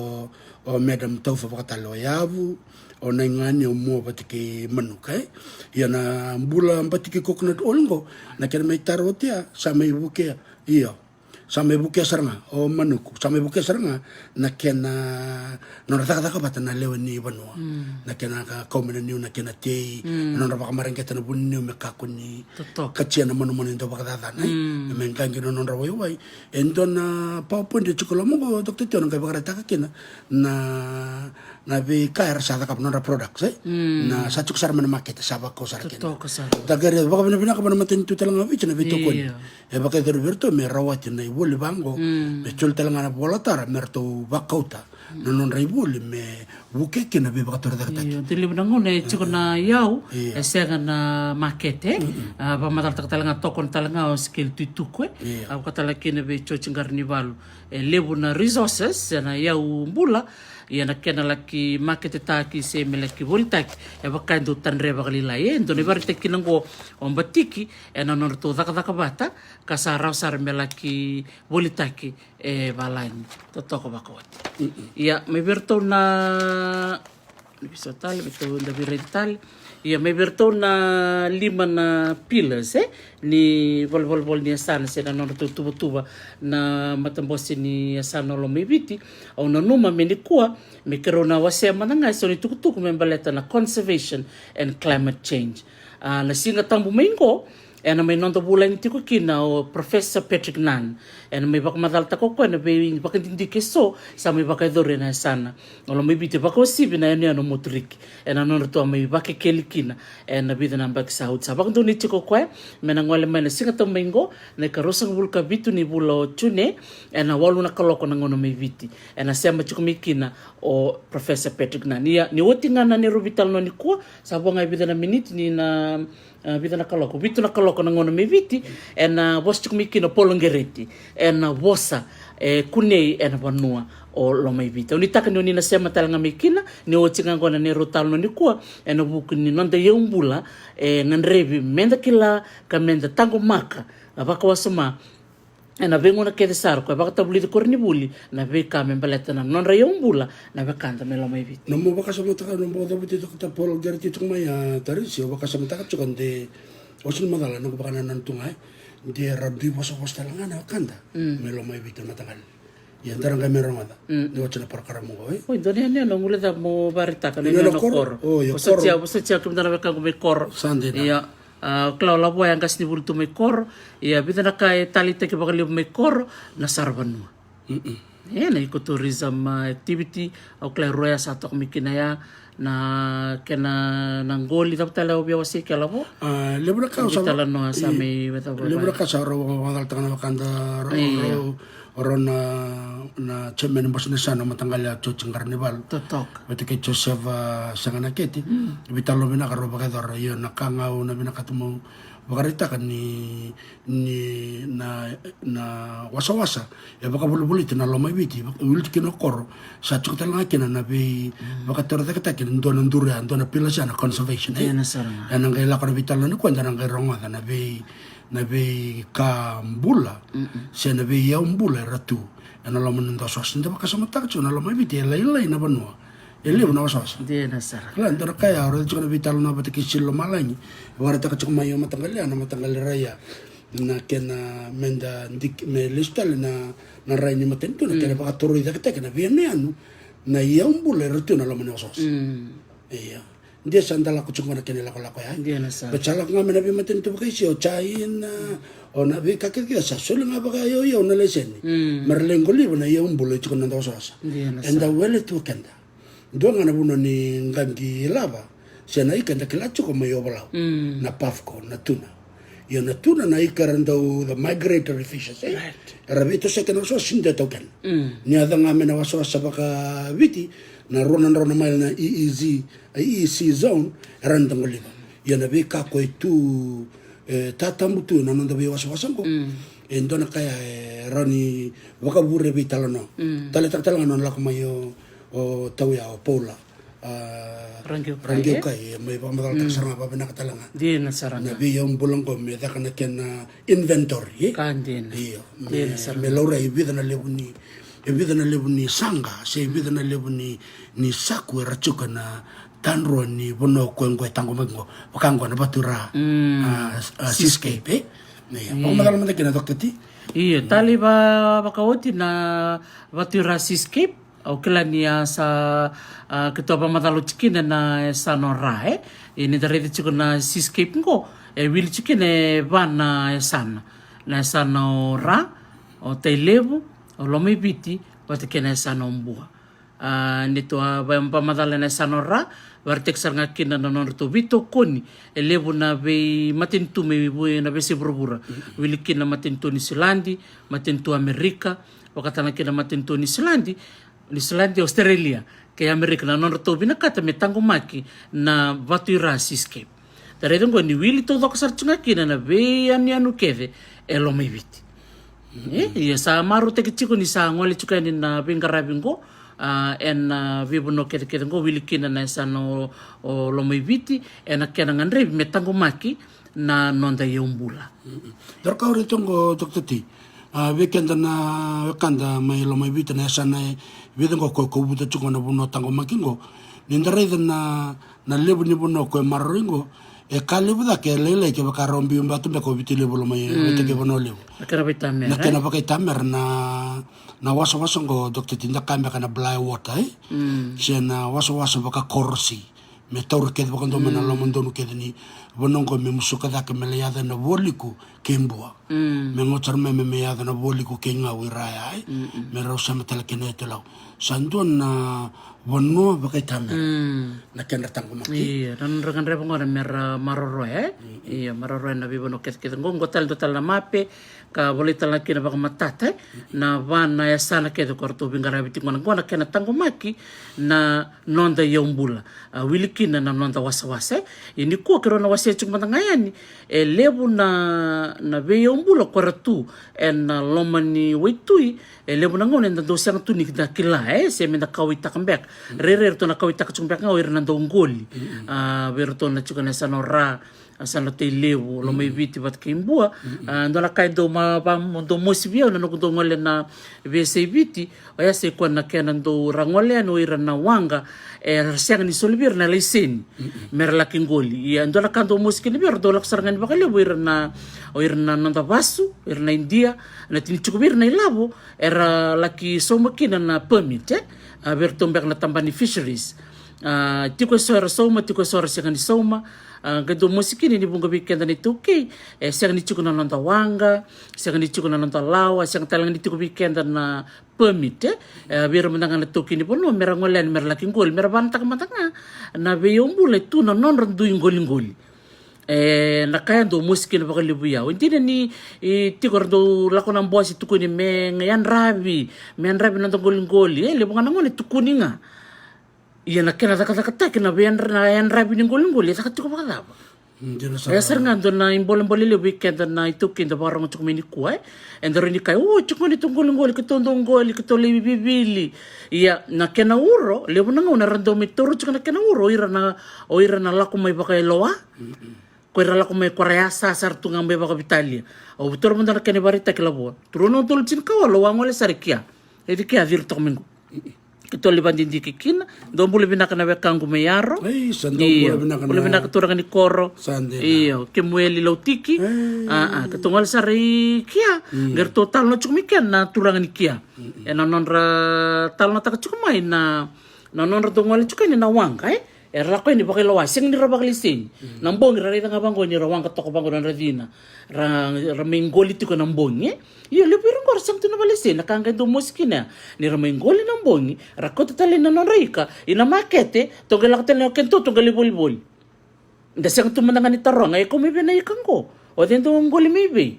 o Madam Taufa Vakatale, o Yavu, o Naigani, o Mua vata kei Manuka, e? Ia na bula Batiki coconut oil qo, na kena mai tara oti ya, sa mai vukea, io. Sa mai vukea sara ga o Manuku, sa mai vukea sara ga na kena, nodra cakacaka vata na lewe ni vanua. Mm. Na kena ka, kau mai na niu, na kena tei, mm, nodra vakamareqeta na vu ni niu me kakua ni, totoka, katia na manumanu e dau vakacacana, e? Mm. Me qaqi na nodra waiwai. E dua na PowerPoint e tiko loma qo, Doctor T, o na qai vakaraitaka kina na, na veika era sa cakava, nodra products, e? Mm. Na sa tiko sara mai na makete, sa vakau sara kina. Totoka sara. Da qai raica vakavinavinaka vua na matanitu tale ga o Viti na veitokoni. Io. E vakayacori vei iratou me rawati na ivoli vaqo, mm, me soli tale ga na vola tara me ratou vakauta na nodra ivoli me vukea kina veivakatorocaketaki. Io, de levu na gauna e tiko na iyau, io, e sega na makete, mm-mm, a, vakamacalataka tale ga, tokona tale ga o Sikeli Tuituku, e. Io. A, vaka tale kina vei George Qaranivalu. E levu na resources ena iyau bula, ia na kena laki maketetaki se me laki volitaki, e vaka e dau tadre vakalailai, e. Dua na ivakaraitaki kina qo o Batiki ena nodratou cakacaka vata, ka sa rawa sara me laki volitaki e valagi. Totoka vakaoti. Mm-mm. Ia, mai vei iratou na Ni visa tale me tou da vei raici tale. Ia mai vei ratou na lima na pillars, e, ni volivolivola ni yasana se na nodratou tuvatuva na matabose ni yasana o Lomaiviti. Au nanuma me nikua me keirau na wasea mada ga e so ni tukutuku me baleta na conservation and climate change. A, na Siga Tabu mai qo, ena mai noda vulagi tiko kina o Professor Patrick Nunn. Ena mai vakamacalataka o koya na veivakadidike eso sa mai vakayacori ena yasana o Lomaiviti, vakauasivi na yanuyanu o Moturiki, ena nodratou a mai vakekeli kina ena vica na yabaki sa oti. Sa vakadonui tiko o koya me na gole mai na Siga Tabu mai qo, na ikaruasagavulu ka vitu ni vula o June, ena walu na kaloko na gauna mai Viti. Ena sema tiko mai kina o Professor Patrick Nunn. Ia, ni oti ga na neirau veitalanoa nikua, sa vo ga e vica na miniti ni na, a, vica na kaloko, vitu na kaloko na gauna mai Viti, ena vosa tiko mai kina o Paul Gereti, ena vosa e kunei ena vanua o Lomaiviti. Au nuitaka ni o ni na sema tale ga mai kina, ni oti ga qo na neirau talanoa nikua, ena vuku ni noda iyaubula e gadrevi meda kila ka meda taqomaka vakawasoma ena veigauna kece sara, koya vakatavulici koronivuli na veika me baleta na nodra iyaubula na wekada mai Lomaiviti. Na mo vakasamataka, na mo cavuti toka ta Paul Gereti toka mai, a, Tarisi, o vakasamataka toka de, o sini macala, na ko vakanananu tu ga, e, de ra dui vosavosa tale ga na wekada mai Lomaiviti na mataqali. Ia, dara qai me rogoca ni oti na parokaramu qo, e. Oi, dua ni yanuyanu au guileca mo vakaraitaka na yanuyanu o Koro. Vosatia, vosatia kemudou na wekaqu mai Koro. Sa dina. Ia, a, kila o lavo ya qasenivuli tu mai Koro. Ia, vica na ka e taleitaki vakalevu mai Koro, na saravanua. E, na ecotourism, a, activity, au kila e rua ya sa toka mai kina ya, na kena na qoli, cava tale au via wasei kela vo? A, levu na ka au sa, levu na ka sa rau vakamacalataka na wekada, rau, rau na, na chairman ni bose ni yasana, o mataqali a George Qaranivalu. Totoka. Vata kei Joseph, a, Seganaketi. Veitalanoa vinaka rau vakayacora, io na ka ga au na vinakata meu vakaraitaka ni ni na, na wasawasa e vakavolivoliti na Lomaiviti, vaka, wiliti kina o Koro, sa tiko tale ga kina na vei, vakatorocaketaki na dua na duru ya, dua na pillars ya na conservation, e. Ena qai lako na veitalanoa ni koya, da na qai rogoca na vei, na veika bula se na veiyaubula era tu ena loma ni noda wasawasa. Da vakasamataka tiko na Lomaiviti e lailai na vanua. E levu na wasawasa. Dina sara. Kila, dua na ka ya, au raica tiko na veitalanoa vata kei Sili Lomalagi. Vakaraitaka tiko mai o mataqali ya, na mataqali rai ya. Na kena meda diki, me lesu tale na, na rai ni matanitu, na kena vakatorocaketaki na veiyanuyanu, na iyaubula era tu na loma ni wasawasa. Ia. Dia sa da lako tiko na kena lakolako ya. Dina sara. But sa lako ga mai na veimatanitu vakaisi, o China, o na veika kece sa soli ga vakayauyau na laiseni. Mera lai qoliva na iyaubula e tiko na noda wasawasa. Dina sara. Eda wele tu keda. Dua ga na vanua ni qaqi lava, se na ika eda kila tiko mai Ovalau, na puff ko na tuna. Ia na tuna na ika era dau, the migratory fishes, e? Right. Era veitosoyaki na wasawasa ni dua e taukena. Ni yaco ga mai na wasawasa vakaviti, na rua na drau na maile na E E Z, a E E C zone, era na dau qoliva. Ia na veika ko e tu, e, tatabu tu na noda veiwasawasa qo. E dua na ka ya e rawa ni vakavure veitalanoa. Taleitaka tale ga na nona lako mai o o tau ya o Paula, a, Ragiukai, e mai vakamacalataka sara ga vakavinaka tale ga. Dina sara ga. Na veiyaubula qo me caka na kena inventory, e? Ka dina. Io. Dina sara ga. Me laurai e vica na levu ni, e vica na levu ni saqa se e vica na levu ni, ni saku era tiko ena tadrua ni vanua ko qo e taqomaki qo. Vaka qo na Vatu Ra, a, a, seascape, e? Ia, vakamacala mada kina, Doctor T. Io, tale vakaoti na Vatu Ra seascape. Au kila ni a sa, a, keitou a vakamacala oti kina na yasana o Ra, e. Ia ni da raica tiko na seascape qo, e wili tiko kina e va na yasana. Na yasana o Ra, o Tailevu, o Lomaiviti, vata kei na yasana o Bua. A, neitou a vakamacala na yasana o Ra, vakaraitaki sara ga kina na nodratou veitokoni e levu na veimatanitu mai vu-, na veiyasai vuravura. Wili kina matanitu o Niusiladi, matanitu o Amerika, vakatale ga kina matanitu o Niusiladi, Niusiladi, Australia kei Amerika, na nodratou vinakata me taqomaki na Vatu Ra seascape. Da raica qo ni wili taucoko sara tu ga kina na veiyanuyanu kece e Lomaiviti. E, ia sa marautaki tiko ni sa gole tiko yani na veiqaravi qo, a, ena, a, veivanua kecekece qo, wili kina na yasana o, o Lomaiviti, ena kena gadrevi me taqomaki na noda iyaubula. Dua na ka au raica qo, Doctor T. A, vei keda na wekada mai Lomaiviti, na yasana e vica qo ko, ko vuta tiko na vanua taqomaki qo. Ni da raica na, na levu ni vanua ko e maroroi qo, e ka levu cake e lailai kevaka rau biu bata beka o Viti Levu, Lomaiviti kei Vanua Levu. Na kena vakaitamera, na kena vakaitamera, na, na wasawasa qo, Doctor T, da kaya beka na bly water, e? Se na wasawasa vakakorosi. Me taura kece vakadua mai na loma donu kece ni vanua qo, me musuka cake me lai yaco na Vualiku kei Bua. Me gauta sara mai me, me yaco na Vualiku kei Gau i ra ya, e? Me rau sema tale kina e Tailau. Sa dua na vanua vakaitamera na kedra taqomaki. Io, na nodra gadreva gona me ra maroroya, e? Io, maroroya na veivanua kecekece. Qo, qo tale dua tale na mape ka volai tale ga kina vakamatata, e? Na va na yasana kece ko ratou veiqaravi tiko gona. Qo na kena taqomaki na noda iyaubula. A, wili kina na noda wasawasa, e? Ia nikua keirau na wasea tiko mada ga yani, e levu na, na veiyaubula ko ra tu ena loma ni waitui, e levu na gauna eda dau sega tu ni da kila, e, se me da kauwaitaka beka. Rairai ratou na kauwaitaka tiko beka ga o ira na dau qoli. A, vei ratou na tiko na yasana o Ra, a, yasana o Tailevu, Lomaiviti vata kei Bua. A, dua na ka e dau ma, va, dau mosi vei au na noqu dau gole na veiyasai Viti, oya sa i koya na kena dau ra gole yani o ira na waqa era sega ni soli vei ira na laiseni me ra laki qoli. Ia dua na ka dau mosi kina vei au, ra dau lako sara ga ni vakalevu o ira na, o ira na noda vasu, o ira na Idia, na tini tiko vei ira na ilavo era laki sauma kina na permit, e? A, vei iratou beka na tabana ni fisheries. A, tiko eso era sauma, tiko eso era sega ni sauma. A, qai dau mosi kina ni vuqa vei keda na iTaukei e sega ni tiko na noda waqa, sega ni tiko na noda lawa, sega tale ga ni tiko vei keda na permit, e? E, vei ira mada ga na taukei ni vanua me ra gole yani me ra laki qoli, me ra vagataka mada ga na veiyaubula e tu na nodra dui qoliqoli. E, na ka ya dau mosi kina vakalevu i au. E dina ni, e, tiko era dau lako na bose tukuni me yadravi, me yadravi na noda qoliqoli, e, levu ga na gauna e tukuni ga. Ia na kena cakacakataki na veiyadra, na yadravi ni qoliqoli e caka tiko vakacava? Mm, dina sara. E sara ga dua na ibolebole levu vei keda na iTaukei da vakarorogo tiko mai nikua, e? Eda rawa ni kaya, o, tiko gona neitou qoliqoli, keitou dau qoli, keitou lai vivili. Ia na kena uro, levu na gauna era dau mai taura tiko na kena uro o ira na, o ira na lako mai vakailoa. Ko ira lako mai ko ra yasa sara tu ga mai vakavitalia. Au taura mada na kena ivakaraitaki, lavo. Rua na udolu tinikawalu au a gole sara i kea. E vei kea ciri toka mai qo. Keitou lai vakadidike kina. Dou bula vinaka na wekaqu mai Yaro. Ei, sa dou bula vinaka, bula vinaka turaga ni koro. Sa dina. Io, Kemueli Lautiki. A, a, keitou gole sara i kea. Qai ratou talanoa tiko mai kea na turaga ni kea. Ena nodra talanoataka tiko mai na, na nodra dau gole tiko yani na waqa, e? Era lako yani vakailoa, sega ni ra vakalaiseni. Na bogi ra raica ga vaqo ni ra waqa toka vaqo na nodra cina. Ra, ra mai qoli tiko na bogi, e? Io, levu vei ira qo ra sega tu na vakalaiseni, na ka qai dau mosi kina ya. Ni ra mai qoli na bogi, ra kauta tale na nodra ika i na makete, tou qai lako tale na kedatou, tou qai lai volivoli. Da sega tu mada ga ni taroga, e, kau mai vei na ika qo? O cei dau qoli mai vei?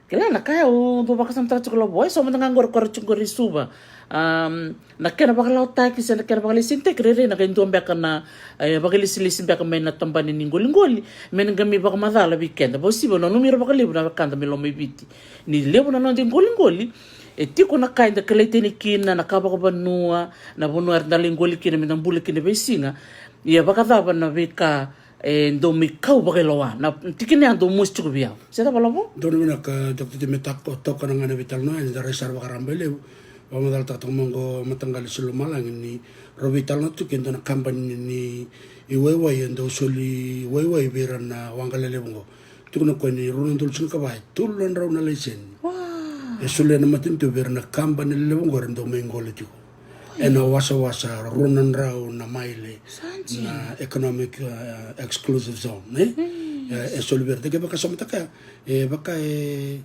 Kila na ka ya au dau vakasamataka tiko, lavo, e, so mada ga qori ko ra tiko qori i Suva. Am, na kena vakalawataki se na kena vakalaisenitaki, rairai na qai dua beka na, e, vakailesilesi beka mai na tabana ni qoliqoli me na qai mai vakamacala vei keda. Vakauasivi au nanumi ira vakalevu na wekada mai Lomaiviti ni levu na noda iqoliqoli e tiko na ka eda kilai tani kina, na ka vakavanua, na vanua era da lai qoli kina me da bula kina veisiga. Ia vakacava na veika e dau mai kau vakailoa? Na tikina ya dau mosi tiko vei au. Se cava, lavo? Donu vinaka, Doctor T, me toka, toka na gauna veitalanoa, eda rai sara vakaraba e levu. Vakamacalataka toka mai qo mataqali Sulumalagi ni rau veitalanoa tiko e dua na kabani ni, ni iwaiwai e dau soli waiwai vei ira na waqa lelevu qo. Tukuna o koya ni rua na udolu tinikava e tolu na drau na laiseni. Wow. E solia na matanitu vei ira na kabani lelevu qo era dau mai qoli tiko. Ena wasawasa rua na drau na maile. Sa dina. Na economic, uh, exclusive zone, e? E, e soli vei ira. Kevaka sa mataka, e vaka e,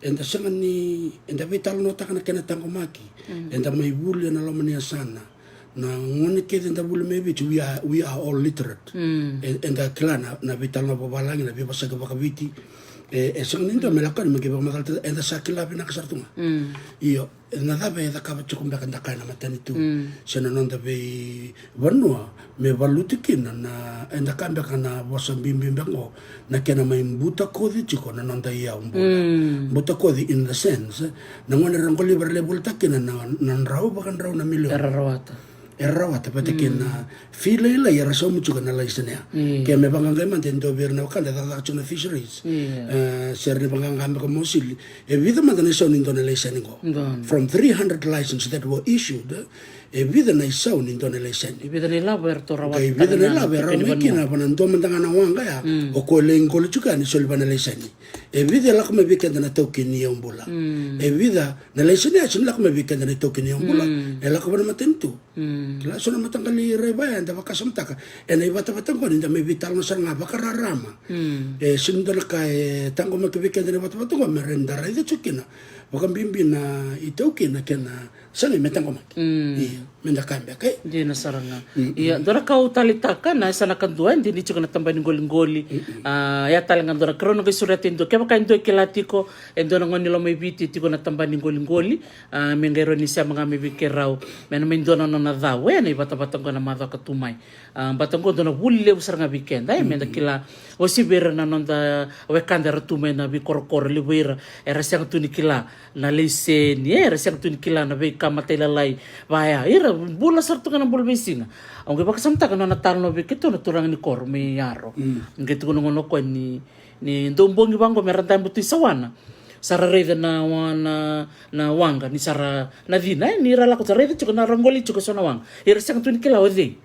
eda sega ni, eda veitalanoataka na kena taqomaki. Eda mai vuli ena loma ni yasana. Na gone kece eda vuli mai Viti, we are, we are all literate. E, eda kila na, na veitalanoa vakavalagi, na veivosaki vakaviti. E, e sega ni dua me lako yani me qai vakamacalataka, eda sa kila vinaka sara tu ga. Io. Na cava e cakava tiko beka, da kaya, na matanitu se na noda veivanua me valuti kina na, eda kaya beka na vosa bibi beka qo, na kena mai butakoci tiko na noda iyaubula. Butakoci in the sense, na gone era qoliva era lai volitaka kina na, na drau vakadrau na milioni. Era rawata. Era rawata vata kei na fee lailai era sauma tiko na laiseni ya. Ke me vaqaqai mada e dua vei ira na wekada e cakacaka tiko na fisheries. E, se ra ni vaqaqa beka mo sili. E vica mada na isau ni dua na laiseni qo. From three hundred license that were issued, e, E vica na isau ni dua na laiseni. E vica na ilavo e ratou rawata. E vica na ilavo e rawa mai kina vana dua mada ga na waqa ya. O koya lai qoli tiko ya ni soli vana laiseni. E vica e lako mai vei keda na taukei ni yaubula. E vica na laiseni ya sega ni lako mai vei keda na taukei ni yaubula. E lako vana matanitu. Kila so na mataqali raiva ya eda vakasamataka ena ivatavata qo ni da mai veitalanoa sara ga vakararama. E sega ni dua na ka e taqomaki vei keda na ivatavata qo me rawa ni da raica tiko kina. Vakabibi na itaukei na kena sagai me taqomaki. Ia me da kaya beka e. Dina sara ga. Ia dua na ka au taleitaka na yasana kadua e dini tiko na tabana ni qoliqoli. A, ia tale ga dua na ka rau na qai sureta e dua kevaka e dua e kila tiko e dua na gone ni Lomaiviti e tiko na tabana ni qoliqoli. A, me qai rawa ni sema ga mai vei keirau me na mai dua na nona cau ena ivatavata qo na macawa ka tu mai. A, bata qo dua na vuli levu sara ga vei keda e me da kila. Osi vei ira na noda wekada era tu mai na veikorokoro, levu vei ira era sega tu ni kila na laiseni, e, era sega tu ni kila na veika matailalai vaya. Ira bula sara tu ga na bula veisiga. Au qai vakasamataka na nona talanoa vei keitou na turaga ni koro mai Yaro. Qai tukuna gona o koya ni, ni dou bogi vaqo me ra dabe tu i Sawana. Sa ra raica na wa-, na, na waqa ni sa ra na cina, e, ni ra lako sa raica tiko na ra qoli tiko e so na waqa. Ira sega tu ni kila o cei.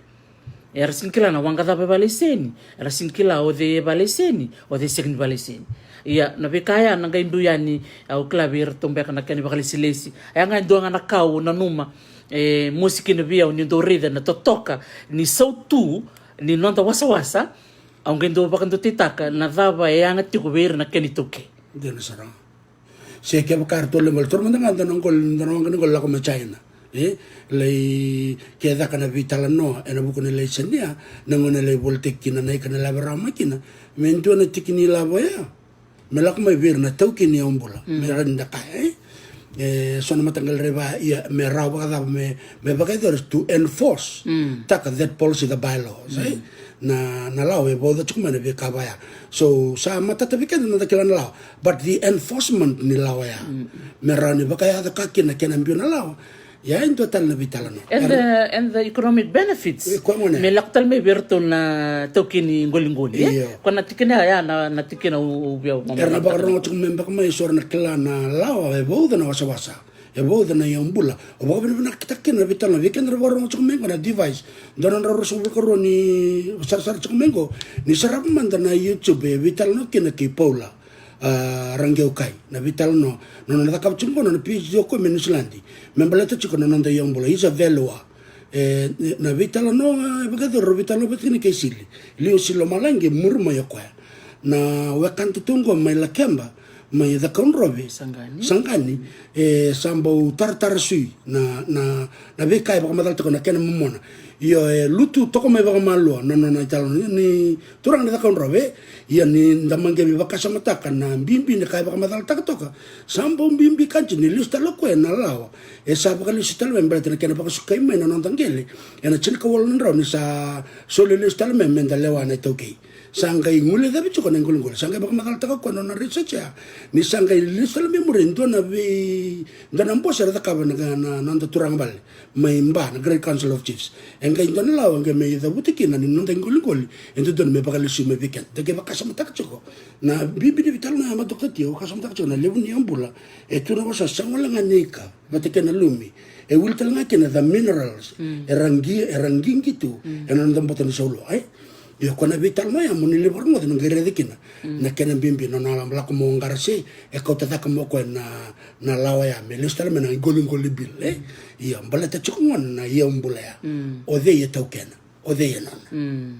Era sega ni kila na waqa cava e vakalaiseni. Era sega ni kila o cei e vakalaiseni, o cei sega ni vakalaiseni. Ia na veika ya na qai dui yani, au kila vei iratou beka na kena ivakalesilesi. Aya ga e dua ga na ka au nanuma. E mosi kina vei au ni dau raica na totoka ni sautu ni noda wasawasa. Au qai dau vakadutaitaka na cava e yaga tiko vei ira na kena itaukei. Dina sara. Se kevaka eratou lai qoli, taura mada ga dua na qoli, dua na waqa ni qoli lako mai China. E lai ke caka na veitalanoa ena vuku ni laiseni ya, na gauna e lai volitaki kina na ika na lavo e rawa mai kina. Me dua na tiki ni lavo ya me lako mai vei ira na taukei ni yaubula. Me rawa ni da kaya e, e so na mataqali raiva ia me rawa vakacava me, me vakayacori to enforce taka that policy, the bylaws, e. Na, na lawa e vauca tiko mai na veika vaya. So sa matata vei keda na da kila na lawa. But the enforcement ni lawa ya me rawa ni vakayaco ka kina kena biu na lawa. Ia e dua tale na veitalanoa. And the, and the economic benefits. E, koya gona. Me lako tale mai vei iratou na taukei ni qoliqoli, e? Io. Koya na tikina ya, na, na tikina u, u via, era na vakarorogo tiko mai beka mai so era na kila na lawa e vauca na wasawasa. E vauca na yaubula. Au vakavinavinakataka kina na veitalanoa vei keda na vakarorogo tiko mai qo na device. Dua na drau ruasagavulu ka rua ni sarasara tiko mai qo. Ni sarava mada na YouTube e veitalanoa kina kei Paula, a, Raqeukai. Na veitalanoa na nona cakava tiko qo na nona PhD o koya mai Niusiladi. Me baleta tiko na noda yaubula. Isa Velua. E, na veitalanoa e vakayacori, rau veitalanoa vata kina kei Sili. Liu Sili Lomalagi e muri mai o koya. Na wekada tu qo mai Lakeba, mai Cakaudrove, Saqani. Saqani, e sa bau taratara sui na, na, na veika e vakamacalataka na kena momona. Io, e lutu toka mai vakamalua na nona italanoa ni turaga ni Cakaudrove. Ia ni da maqevi vakasamataka na bibi ni ka e vakamacalataka toka. Sa bau bibi ka dina ni lesu tale o koya na lawa. E sa vakalesu tale mai baleta na kena vakasukai mai na noda qele ena tinikawalu na drau ni sa soli lesu tale mai me da lewa na itaukei. Sa qai guilecavi tiko na iqoliqoli, sa qai vakamacalataka o koya na nona research ya. Ni sa qai lesu tale mai muri e dua na vei, dua na bose era cakava na, na noda turaga vale mai Ba, na Great Council of Chiefs. E qai dua na lawa e qai mai cavuti kina ni noda iqoliqoli e dodonu me vakalesui mai vei keda. Da qai vakasamataka tiko na bibi ni veitalanoa ya, ma Doctor T, au vakasamataka tiko na levu ni yaubula e tu na wasawasa, sa gole ga ni ika vata kei na lumi. E wili tale ga kina the minerals era qi, era qiqi tu ena noda bota ni saulua, e. Io, ko na veitalanoa ya mo ni lai vakarogoca, na qai raica kina na kena bibi na nona lako mai o Qarase, e kauta cake mai o koya na, na lawa ya me lesu tale mai na iqoliqoli bill, e. Io, baleta tiko gona na yaubula ya. O cei e taukena, o cei e nona.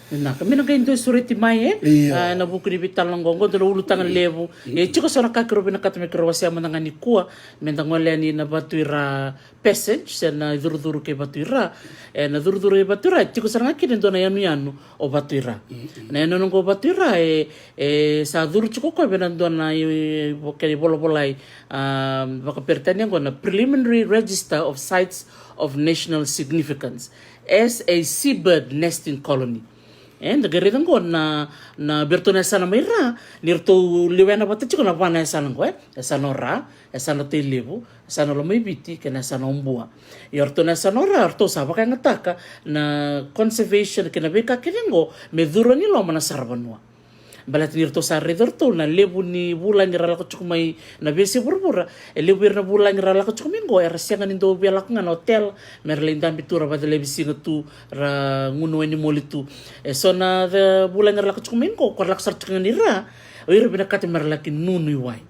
Vinaka, me na qai dua e sureti mai, e? Io. A, ena vuku ni veitalanoa qo, qo dua na ulutaga levu. E tiko so na ka keirau vinakata me keirau wasea mada ga nikua, me da gole yani na Vatuira Passage, se na icurucuru kei Vatuira. E, na icurucuru kei Vatuira e tiko sara ga kina e dua na yanuyanu o Vatuira. Na yanuyanu qo o Vatuira e, e sa curu tiko o koya vei na dua na i, i, kena ivolavolai, a, vakaperitania qo na Preliminary Register of Sites of National Significance as a seabird nesting colony. E, da qai raica qo na, na vei ratou na yasana mai ra, ni ratou lewena vata tiko na va na yasana qo, e. Yasana o Ra, yasana o Tailevu, yasana o Lomaiviti, kei na yasana o Bua. Ia o ratou na yasana o Ra, o ratou sa vakayagataka na conservation kei na veika kece qo me curu ni loma na saravanua. Baleta ni ratou sa raica ratou na levu ni vulagi ra lako tiko mai na veiyasai vuravura. E levu ira na vulagi ra lako tiko mai qo, era sega ni dau via lako ga na hotel me ra lai dabe tu, ra vacalai veisiga tu, ra gunu wainimoli tu. E so na vulagi ra lako tiko mai qo, ko ra lako sara tiko ga ni ra, o ira vinakata me ra laki nunu i wai.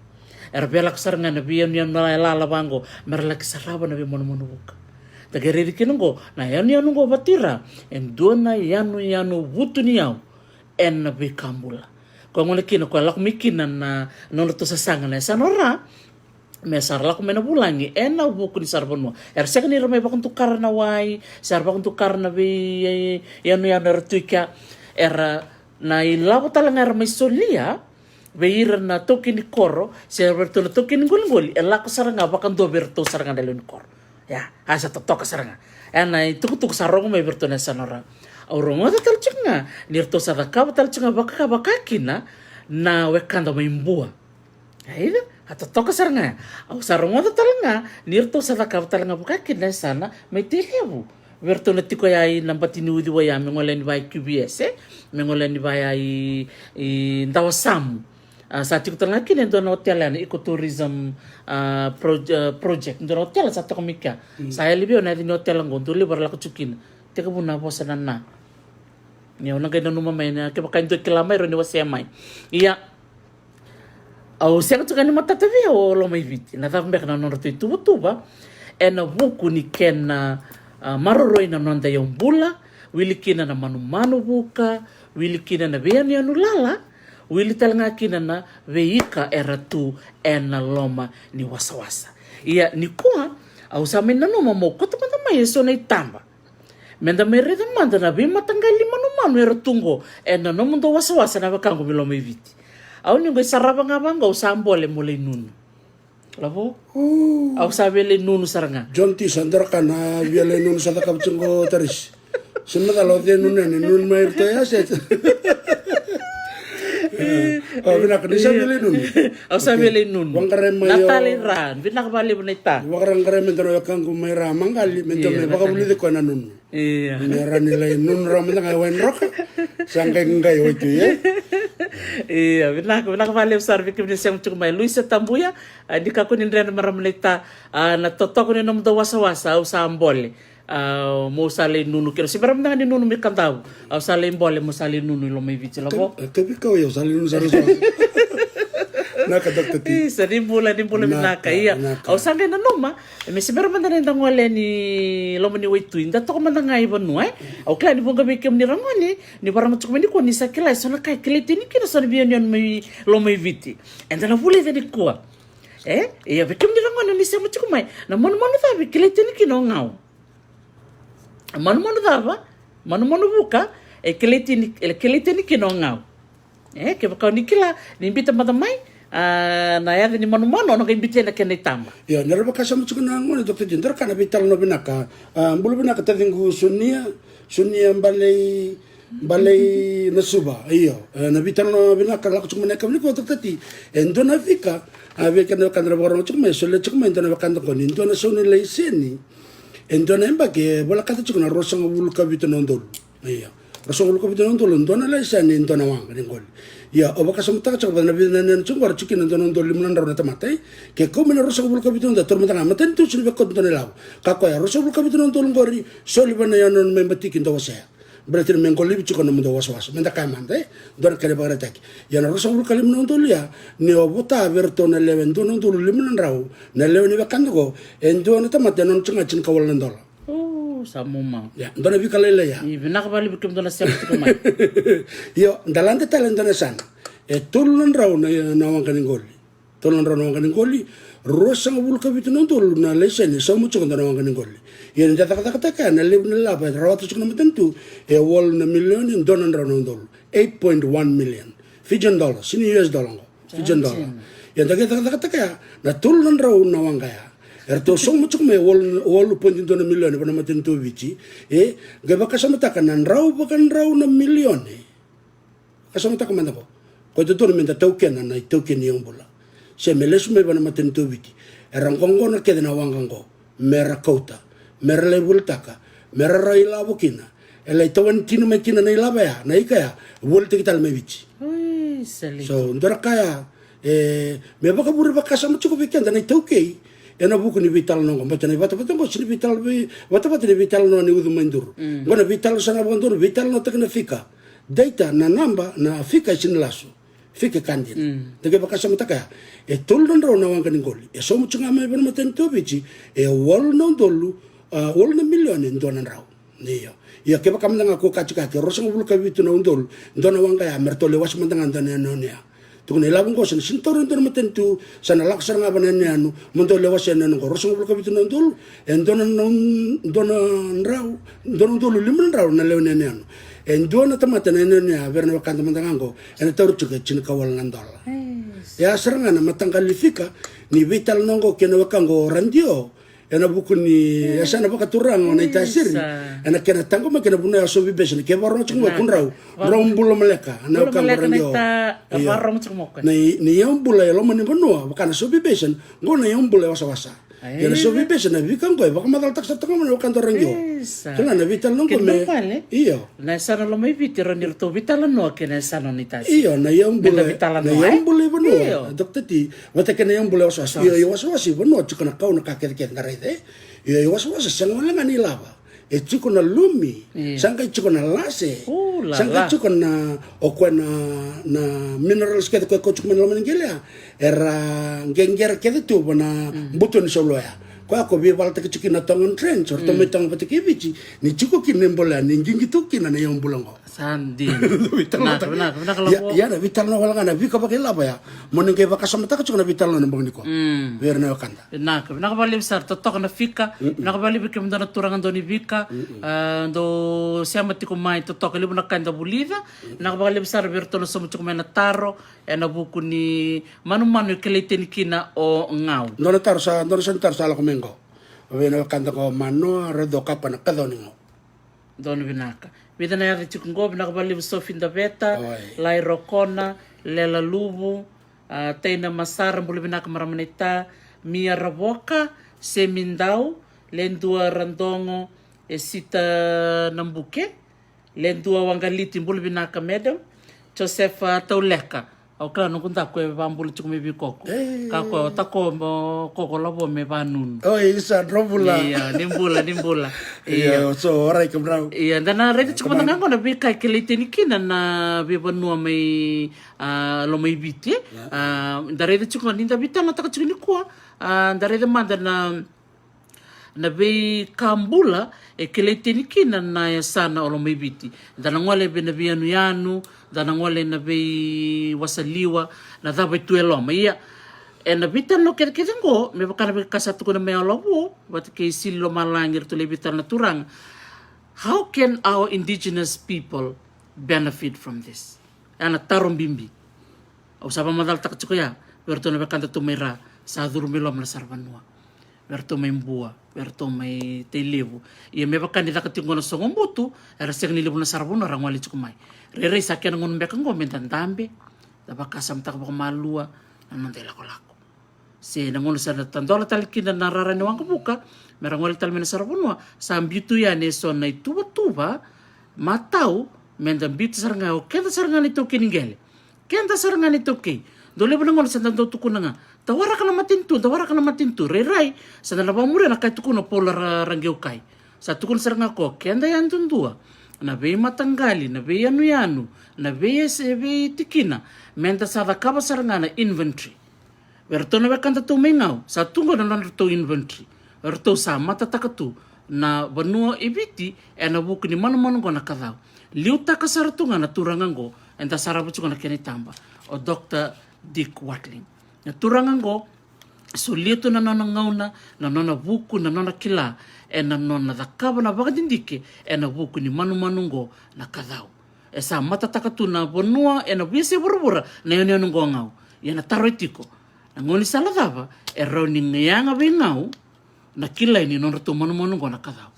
Era via lako sara ga na veiyanuyanu lala vaqo me ra laki sarava na veimanumanu vuka. Da qai raici kina qo na yanuyanu qo vata ira, e dua na yanuyanu vutuniyau ena veika bula. Koya gona kina koya lako mai kina na nodratou sasaga na yasana o Ra, me sa ra lako mai na vulagi ena vuku ni saravanua. Era sega ni ra mai vakadukara na wai, sa ra vakadukara na veiyanuyanu era tu i kea. Era na ilavo tale ga era mai solia vei ira na taukei ni koro se vei iratou na taukei ni qoliqoli, e lako sara ga vakadua vei iratou sara ga na lewe ni koro. Ia, a sa totoka sara ga. Ena itukutuku sa rogo mai vei iratou na yasana o Ra. Au rogoca tale tiko ga ni ratou sa cakava tale tiko ga vaka, vaka kina na wekada mai Bua. Ia, a totoka sara ga. Au sa rogoca tale ga ni ratou sa cakava tale ga vaka kina na yasana mai Tailevu. Vei iratou na tiko ya i na bati ni uciwai ya me gole yani vaya i Q V S, e? Me gole yani vaya i, i Dawasamu. A, sa tiko tale ga kina e dua na hotel ya na ecotourism, a, pro-, a, project. Dua na hotel sa toka mai kea. Sa yali vei au na yaca ni hotel qo, dua levu era lako tiko kina. Tekivu na vosa na na. Ni au na qai nanuma mai na kevaka e dua e kila mai, rawa ni wasea mai. Ia, au sega tiko ni matata vei au o Lomaiviti. Na cava beka na nodratou ituvatuva ena vuku ni kena, a, maroroi na noda iyau bula, wili kina na manumanu vuka, wili kina na veiyanuyanu lala, wili tale ga kina na veika era tu ena loma ni wasawasa. Ia nikua, au sa mai nanuma meu kauta mada mai eso na itaba. Meda mai raica mada na veimataqali manumanu era tu qo ena nomudou wasawasa na wekaqu vei Lomaiviti. Au ni qai sarava ga vaqo, au sa bole meu lai nunu. Lavo? Au sa via lai nunu sara ga. John T sa dora ka na via lai nunu sa cakava tiko qo, Tarisi. Se macala o cei nunu yani, nunu mai iratou ya se. O, vinaka, ni sa via lai nunu. Au sa via lai nunu. Vaqarai mai. Na o tale Ra, vinaka vakalevu na ita. Vaqarai mai dua na wekaqu mai Ra, Maqali, me dua me vakavulici koya na nunu. Ia. Me ra ni lai nunu rawa mada ga e Waidroka. Sa qai qai oi tu, ia. Ia, vinaka, vinaka vakalevu sara vei kemuni sema tiko mai. Luisa Tabuya, a, ni kakua ni dredre marama na ita, a, na totoka ni nomudou wasawasa, au sa bole. A, meu sa lai nunu kina. Se bera mada ga ni nunu mai Kadavu. Au sa lai bole, meu sa lai nunu i Lomaiviti, lavo? Ka, ka vei kau, au sa lai nunu sara, sara. Vinaka, Doctor T. Isa, ni bula, ni bula vinaka, ia. Au sa qai nanuma, e me se bera mada na eda gole ni loma ni waitui, da toka mada ga i vanua, e. Au kila ni vuqa vei kemuni ragone, ni varago tiko mai nikua ni sa kila e so na ka e kilai tani kina so na veiyanuyanu mai Lomaiviti. Eda na vulica nikua. E, ia vei kemuni ragone ni sema tiko mai, na manumanu cava e kilai tani kina o Gau? Manumanu cava, manumanu vuka, e kilai tani, e kilai tani kina o Gau? E, kevaka o ni kila, ni bita mada mai, a, na yaca ni manumanu, o na qai biuta na kena itaba. Io, ni ra vakasama tiko na gone, Doctor T, dua na ka na veitalanoa vinaka. A, bula vinaka taciqu Sonia, Sonia Balei, Balei Nasuva, io. E, na veitalanoa vinaka lako tiko mai na yakavi nikua, Doctor T. E dua na veika, a, vei keda na wekada na vakarorogo tiko mai, solia tiko mai e dua na wekada qo ni dua na sau ni laiseni. E dua na yabaki e volekata tiko na ruasagavulu ka vitu na udolu. Ia. Ruasagavulu ka vitu na udolu, dua na laiseni, dua na waqa ni qoli. Ia, au vakasamataka tiko vata na vica na yanuyanu tiko qori, tiko kina dua na udolu lima na drau na tamata, e? Ke kau mai na ruasagavulu ka vitu na udolu, taura mada ga, matanitu sega ni via kauta dua na ilavo. Ka koya, ruasagavulu ka vitu na udolu qori, soli vei na yanuyanu mai Batiki, dou wasea. Baleta ni me qolivi tiko na nomudou wasawasa. Meda kaya mada, e? Dua na kena ivakaraitaki. Ia na ruasagavulu ka lima na udolu ya, ni o vota vei iratou na lewe dua na udolu lima na drau, na lewe ni wekada qo, e dua na tamata e nona tiko ga tinikawalu na dola. O, sa momau. Ia, dua na veika lailai ya. Ia, vinaka vakalevu vei kemudou na sema tiko mai. Io, da lade tale e dua na yasana. E tolu na drau na, na waqa ni qoli. Tolu na drau na waqa ni qoli, ruasagavulu ka vitu na udolu na laiseni, sauma tiko dua na waqa ni qoli. Ia ni da cakacakataka ya, na levu ni ilavo e rawata tiko na matanitu, e walu na milioni, dua na drau na udolu. Eight point one million. Fijian dollar, sega ni U S dollar qo. Fijian dollar. Ia da qai cakacakataka ya, na tolu na drau na waqa ya. Eratou sauma tiko mai e walu, walu poidi dua na milioni vua na matanitu o Viti. E, qai vakasamataka na drau vakadrau na milioni. Vakasamataka mada qo. Koya e dodonu meda taukena na itaukei ni yaubula. Se me lesu mai vua na matanitu o Viti. Era qoqona kece na waqa qo. Me ra kauta. Me ra lai volitaka. Me ra rai ilavo kina. E lai tawani tini mai kina na ilavo ya, na ika ya. Volitaki tale mai Viti. Isa, levu. So dua na ka ya, e, me vakavure vakasama tiko vei keda na iTaukei ena vuku ni veitalanoa oqo. Baleta na ivatavata oqo sega ni veitalanoa, vei, vatavata ni veitalanoa ni ucu mai duru. Oqo na veitalanoa sara ga vakadodonu, veitalanoataki na fika. Data, na naba, na fika e sega ni lasu. Fika e ka dina. Da qai vakasamataka ya. E tolu na drau na waqa ni qoli. E sobu tiko ga mai vei na matanitu o Viti, e walu na udolu, a, walu na milioni e dua na drau. Io. Ia kevaka mada ga ko katikati, e ruasagavulu ka vitu na udolu, dua na waqa ya, me ratou lewasi mada ga dua na yanuyanu ya. Tukuna ilavo oqo, sa na sega ni taura e dua na matanitu, sa na lako sara ga vei na yanuyanu, mo dou lewasi yanuyanu oqo, ruasagavulu ka vitu na udolu, e dua na, na un-, dua na drau, dua na udolu lima na drau na lewe ni yanuyanu. E dua na tamata na yanuyanu ya, vei ira na wekada mada ga oqo, ena taura tiko e tinikawalu na dola. Yes. Ia sara ga na mataqali fika ni veitalanoa oqo kei na weka oqo o Radio, ena vuku ni yasana vakaturaga o Naitasiri. Isa. Ena kena taqomaki na vanua ya o Sovibasin, ke vakarogo tiko mai ko drau, drau bula maleka na weka oqo o Radio. Io. Na i-, na iyaubula e loma ni vanua, vaka na Sovibasin, oqo na iyaubula e wasawasa. Ia na Sovibasin, na veika oqo e vakamacalataka sara toka mai na weka o Radio. Isa. Kila na veitalanoa oqo me, io. Na yasana Lomaiviti, rawa ni ratou veitalanoa kei na yasana o Naitasiri. Io, na iyaubula, na iyaubula i vanua. Io. Doctor T, vata kei na iyaubula i wasawasa. Io, i wasawasa i vanua tiko na kau, na ka kecekece da raica, e. Io, i wasawasa sega wale ga ni lava. E tiko na lumi. Io. Sa qai tiko na lase. Sa qai tiko na, o koya na, na minerals kece koya ko tiko mai na loma ni qele ya. Era qeqera kece tu va na buto ni solo ya. Koya ko veivalataki tiko kina na Tongan Trench, o ratou mai Tonga vata kei Viti, ni tiko kina na ibola ya, ni qiqi tu kina na iyaubula oqo. Sa dina. Vinaka, vinaka, vinaka. Ia, lavo. Ia na veitalanoa wale ga na veika vakailavo ya. Mo ni qai vakasamataka tiko na veitalanoa ni bogi nikua. Vei ira na wekada. Vinaka, vinaka vakalevu sara, totoka na fika. Vinaka vakalevu vei kemudou na turaga dau ni fika. A, dou sema tiko mai, totoka, levu na ka eda vulica. Vinaka vakalevu sara vei iratou na sauma tiko mai na taro ena vuku ni manumanu e kilai tani kina o Gau. Dua na taro sa, dua na sa na taro sa lako mai qo. Vei na wekada qo, Manoa, Raica o Kapa, na kaci ni Gau. Donu vinaka. Vica na yaca tiko qo, vinaka vakalevu Sofi Daveta, oi, Lai Rokona, Lela Luvu, a, Taina Masara, bula vinaka marama naita, Mia Ravoka, Semi Dau, Ledua Radogo, Esita Nabuke, Ledua Waqaliti, bula vinaka madam, Josefa Tauleka, au kila noqu daku e vabula tiko mai vei koko. Ei. Ka ko, ta ko mo koko lavo me vanunu. Oi, isa, dro bula. Ia, ni bula, ni bula. Ia, ia. So, orai ka brau. Ia, da na raica tiko mada ga qo na veika e kilai tani kina na veivanua mai, a, Lomaiviti. Ia. A, da raica tiko ni da veitalanoataka tiko nikua. A, da raica mada na na veika bula e kilai tani kina na yasana o Lomaiviti. Da na gole vei na veiyanuyanu, da na gole na veiwasaliwa, na cava e tu e loma. Ia, ena veitalanoa kecekece qo, me vaka na veika sa tukuna mai o Lavo vata kei Sili Lomalagi, ratou lai veitalanoa na turaga. How can our indigenous people benefit from this? Ena taro bibi. Au sa vakamacalataka tiko ya vei iratou na wekada tu mai ra, sa curu mai loma na saravanua. Vei iratou mai Bua, vei iratou mai Tailevu. Ia me vaka ni caka tiko qo na soqobutu, era sega ni levu na saravanua era gole tiko mai. Rairai sa kena gauna beka qo me da dabe, da vakasamataka vakamalua na noda ilakolako. Se na gauna sa na tadola tale kina na rara ni waqavuka, me ra gole tale mai na saravanua, sa biu tu yani eso na ituvatuva matau, me da biuta sara ga o keda sara ga na itaukei ni qele. Keda sara ga na itaukei. Dau levu na gauna sa da dau tukuna ga, da waraka na matanitu, da waraka na matanitu. Rairai sa da na vakamuria na ka e tukuna o Paula Ra-, Raqeukai. Sa tukuna sara ga ko keda yadudua, na veimataqali, na veiyanuyanu, na vei-, veitikina, me da sa cakava sara ga na inventory. Vei iratou na wekadatou mai Gau, sa tu qo na nodratou inventory. Eratou sa matataka tu na vanua e Viti ena vuku ni manumanu qo na kacau. Liutaka sara tu ga na turaga qo, eda sarava tu ga na kena itaba, o Doctor Dick Watling. Na turaga qo, solia tu na nona gauna, na nona vuku, na nona kila, ena nona cakava na vakadidike ena vuku ni manumanu qo na kacau. E sa matataka tu na vanua ena veiyasai vuravura na yanuyanu qo o Gau. Ia na taro e tiko, na gaunisala cava e rawa ni yaga vei Gau na kilai ni nodratou manumanu qo na kacau?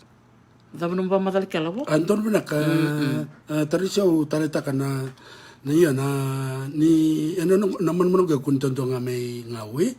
Cava nomu vakamacala kea, Lavo? A, donu vinaka. Mm, mm. A, Tarisi, au taleitaka na, na ia na, ni, ena, na, na manumanu qo e kua ni duadua ga mai Gau, e,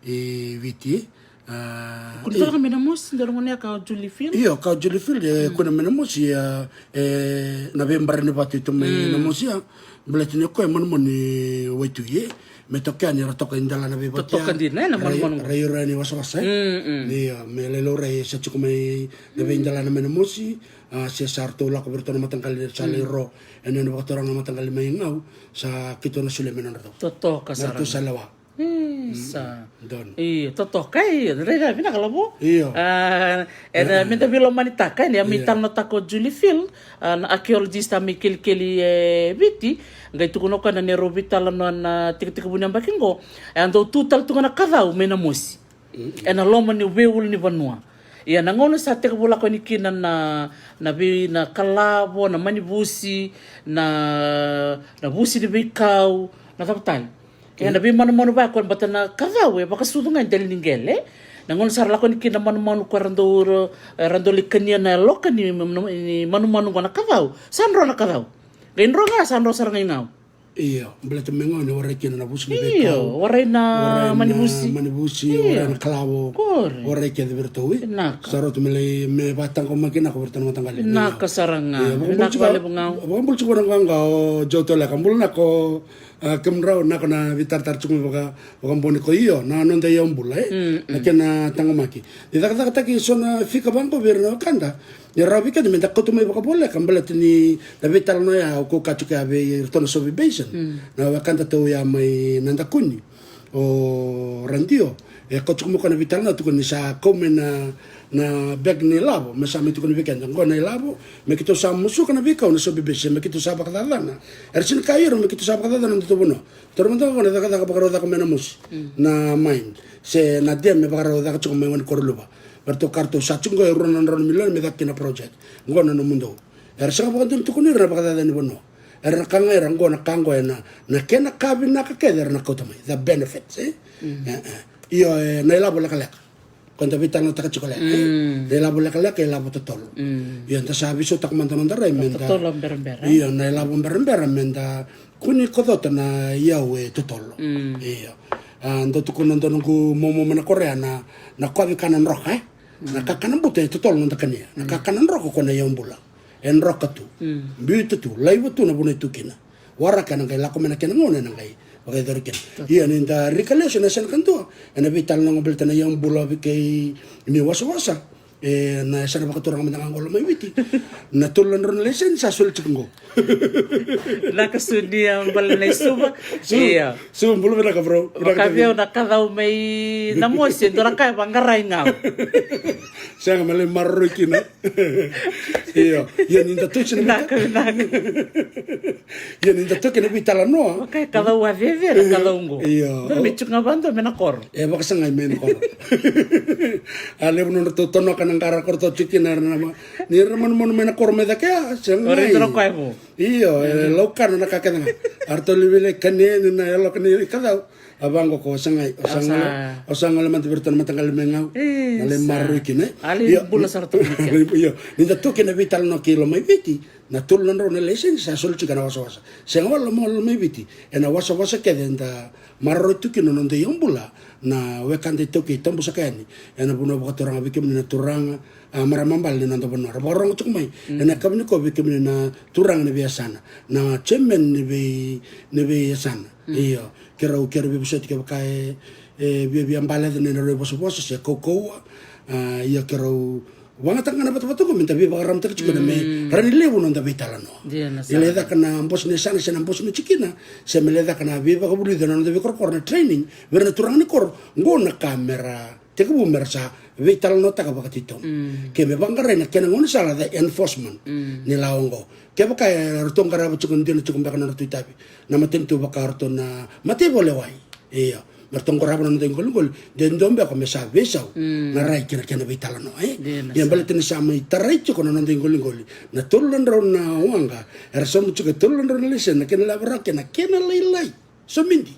e Viti. A, kua ni duadua ga mai Namosi, dua na gone ya ka o Julie Field. Io, ka o Julie Field, e, mm, kua ni mai Namosi, a, e, na veibara ni vatu e tu mai, mm, Namosi, a, Baleta ni o koya e manumanu ni waitui, e. Me toka yani ra toka i dela na veivatu. Totoka dina, e, na manumanu. Ra ira ni wasawasa, e. Mm, mm. Io, me lai laurai sa tiko mai na veidelana mai na mosi, a, se sa ratou lako vei ratou na mataqali sa lai ro. E na vakaturaga na mataqali mai Gau, sa keitou na solia mai nodratou. Totoka sara. Ratou sa lewa. Isa. Donu. Io, totoka, io, raica vinaka lavo. Io. A, e da, me da veilomanitaka, e, ni a mai talanoataka o Julie Field, a, na archaeologist a mai kelikeli e Viti, qai tukuna o koya na neirau veitalanoa na tikitiki vu ni yabaki qo, e a dau tu tale tu ga na kacau mai na mosi. E na loma ni veiulunivanua. Ia na gauna sa tekivu lako yani kina na, na vei, na kalavo, na manivusi, na, na vusi ni veikau, na cava tale. E na veimanumanu vaka koya, bata na kacau e vakasucu ga e dela ni qele. Na gauna sa ra lako yani kina na manumanu koya ra dau, ra dau lai kania na yaloka ni, ni manumanu qo na kacau. Sa dro na kacau. Qai dro ga, sa dro sara ga i Gau. Io, baleta mai Gau ni warai kina na vusi ni veikau. Io, warai na manivusi. Warai na manivusi, io, warai na kalavo. Qori. Warai kece vei ratou, e. Vinaka. Sa ratou me lai, me vataqomaki na ko vei ratou na mataqali. Vinaka sara ga. Io, vinaka vakalevu Gau. Vakabula tiko na Gau, o Joe Toleka. Bula na ko, a, kemudrau na ko na veitaratara tiko me vaka, vakaboni ko io, na noda iyau bula, e. Mm, mm. Na kena taqomaki. Ni cakacakataki so na fika vaqo vei ira na wekada. Ni rawa vei keda me da kauta mai vakavoleka, baleta ni na veitalanoa ya, au kaukaua tiko ya vei iratou na Soviet Basin. Mm. Na wekadatou ya mai Nadakuni. O Radio. E kauta tiko mai koya na veitalanoa, tukuna ni sa kau mai na, na bag ni lavo, me sa mai tukuna vei keda. Qo na ilavo, me keitou sa musuka na veikau na Soviet Basin, me keitou sa vakacacana. Era sega ni kaya o ira, me keitou sa vakacacana na nodatou vanua. Taura mada qo na cakacaka vakarau caka mai na mosi. Mm. Na mine. Se na dam me vakarau caka tiko mai Wanikoroiluva. Vei ratou ka ratou sa tiko qo e rua na drau na milioni me caka kina na project. Qo na nomudou. Era sega vakadua ni tukuna o ira na vakacaca ni vanua. Era na kaya ga o ira qo na ka qo e na, na kena ka vinaka kece era na kauta mai. The benefits, e? Mm. E, e. Io, e, na ilavo lekaleka. Ko da veitalanoataka tiko lekaleka, e? Mm. Na ilavo lekaleka, ilavo totolo. Mm. Io, da sa veisautaka mada noda rai me da. Totolo berabera, e? Io, na ilavo berabera me da kua ni kocota na iyau e totolo. Mm. Io. A, dau tukuna dua noqu momo mai na Korea na, na kovi kana droka, e? Na kakana buta e totolo noda kania. Na kakana droka ko na iyau bula. E droka tu. Mm. Biuta tu, laiva tu na vanua e tu kina. Waraka ena qai lako mai na kena gauna ena qai vakayacori kina. Ia ni da rika lesu ena yasana kadua, ena veitalanoa baleta na iyau bula vei kei ni wasawasa. E, na yasana vakaturaga mada ga qo Lomaiviti. Na tolu na drau na laiseni sa soli tiko qo. Vinaka Su, ni a bale na i Suva. Su, ia. Su, bula vinaka, bro. Vinaka. Vakaviau na kacau mai na mosi, e dua na ka e vaqara i Gau. Sega, me lai maroroi kina. Io, ia ni da toki na. Vinaka, vinaka. Ia ni da toki na veitalanoa. Vaka e kacau a veve na kacau qo. Io. Dua me tiko ga vadua me na koro. E vakasagai me na koro. A levu nodratou tonoka na qara ko ratou tiko kina era na ma-, ni ra manumanu mai na koro mai cake, a, sega. Io, e laukana na ka kece ga. A ratou lai via kania ni na yaloka ni kacau. A vaqo ko sagai, o sa gole, o sa gole mada vei ratou na mataqali mai Gau. Na lai maroroi kina. A lai bula sara tu kina. Io, ni da toki na veitalanoa kei Lomaiviti, na tolu na drau na laiseni sa soli tiko na wasawasa. Sega wale mai Lomaiviti, ena wasawasa kece da maroroi tu kina na noda iyau bula, na wekada iTaukei, tabu saka yani ena vanua vakaturaga vei kemuni na turaga, a, marama bale ni noda vanua. Ra vakarorogo tiko mai ena yakavi nikua vei kemuni na turaga ni veiyasana, na chairman ni vei, ni veiyasana. Io, keirau, keirau veivosoti kevaka e, e viavia bale yani na rau ivosavosa se kaukauwa. A, ia keirau vagataka ga na vatavata qo me da veivakararamataki tiko na me rawa ni levu na noda veitalanoa. Ia na sa. Ni lai caka na bose ni yasana se na bose ni tikina, se me lai caka na veivakavulici na noda veikorokoro, na training vei ira na turaga ni koro, qo na ka me ra tekivu me ra sa veitalanoataka vakatitobu. Ke me vaqarai na kena gaunisala, the enforcement ni lawa oqo. Kevaka e ratou qarava tiko, dina tiko beka na nodratou itavi na matanitu vaka o ratou na mataivakalewai. Io. Me ratou qarava na noda iqoliqoli, de dua beka me sa veisau na rai kei na kena veitalanoa, e? Ia baleta ni sa mai tarai tiko na noda iqoliqoli na tolu na drau na waqa, era sauma tiko e tolu na drau na laiseni, na kena lave rawa kei na kena lailai. Somidi.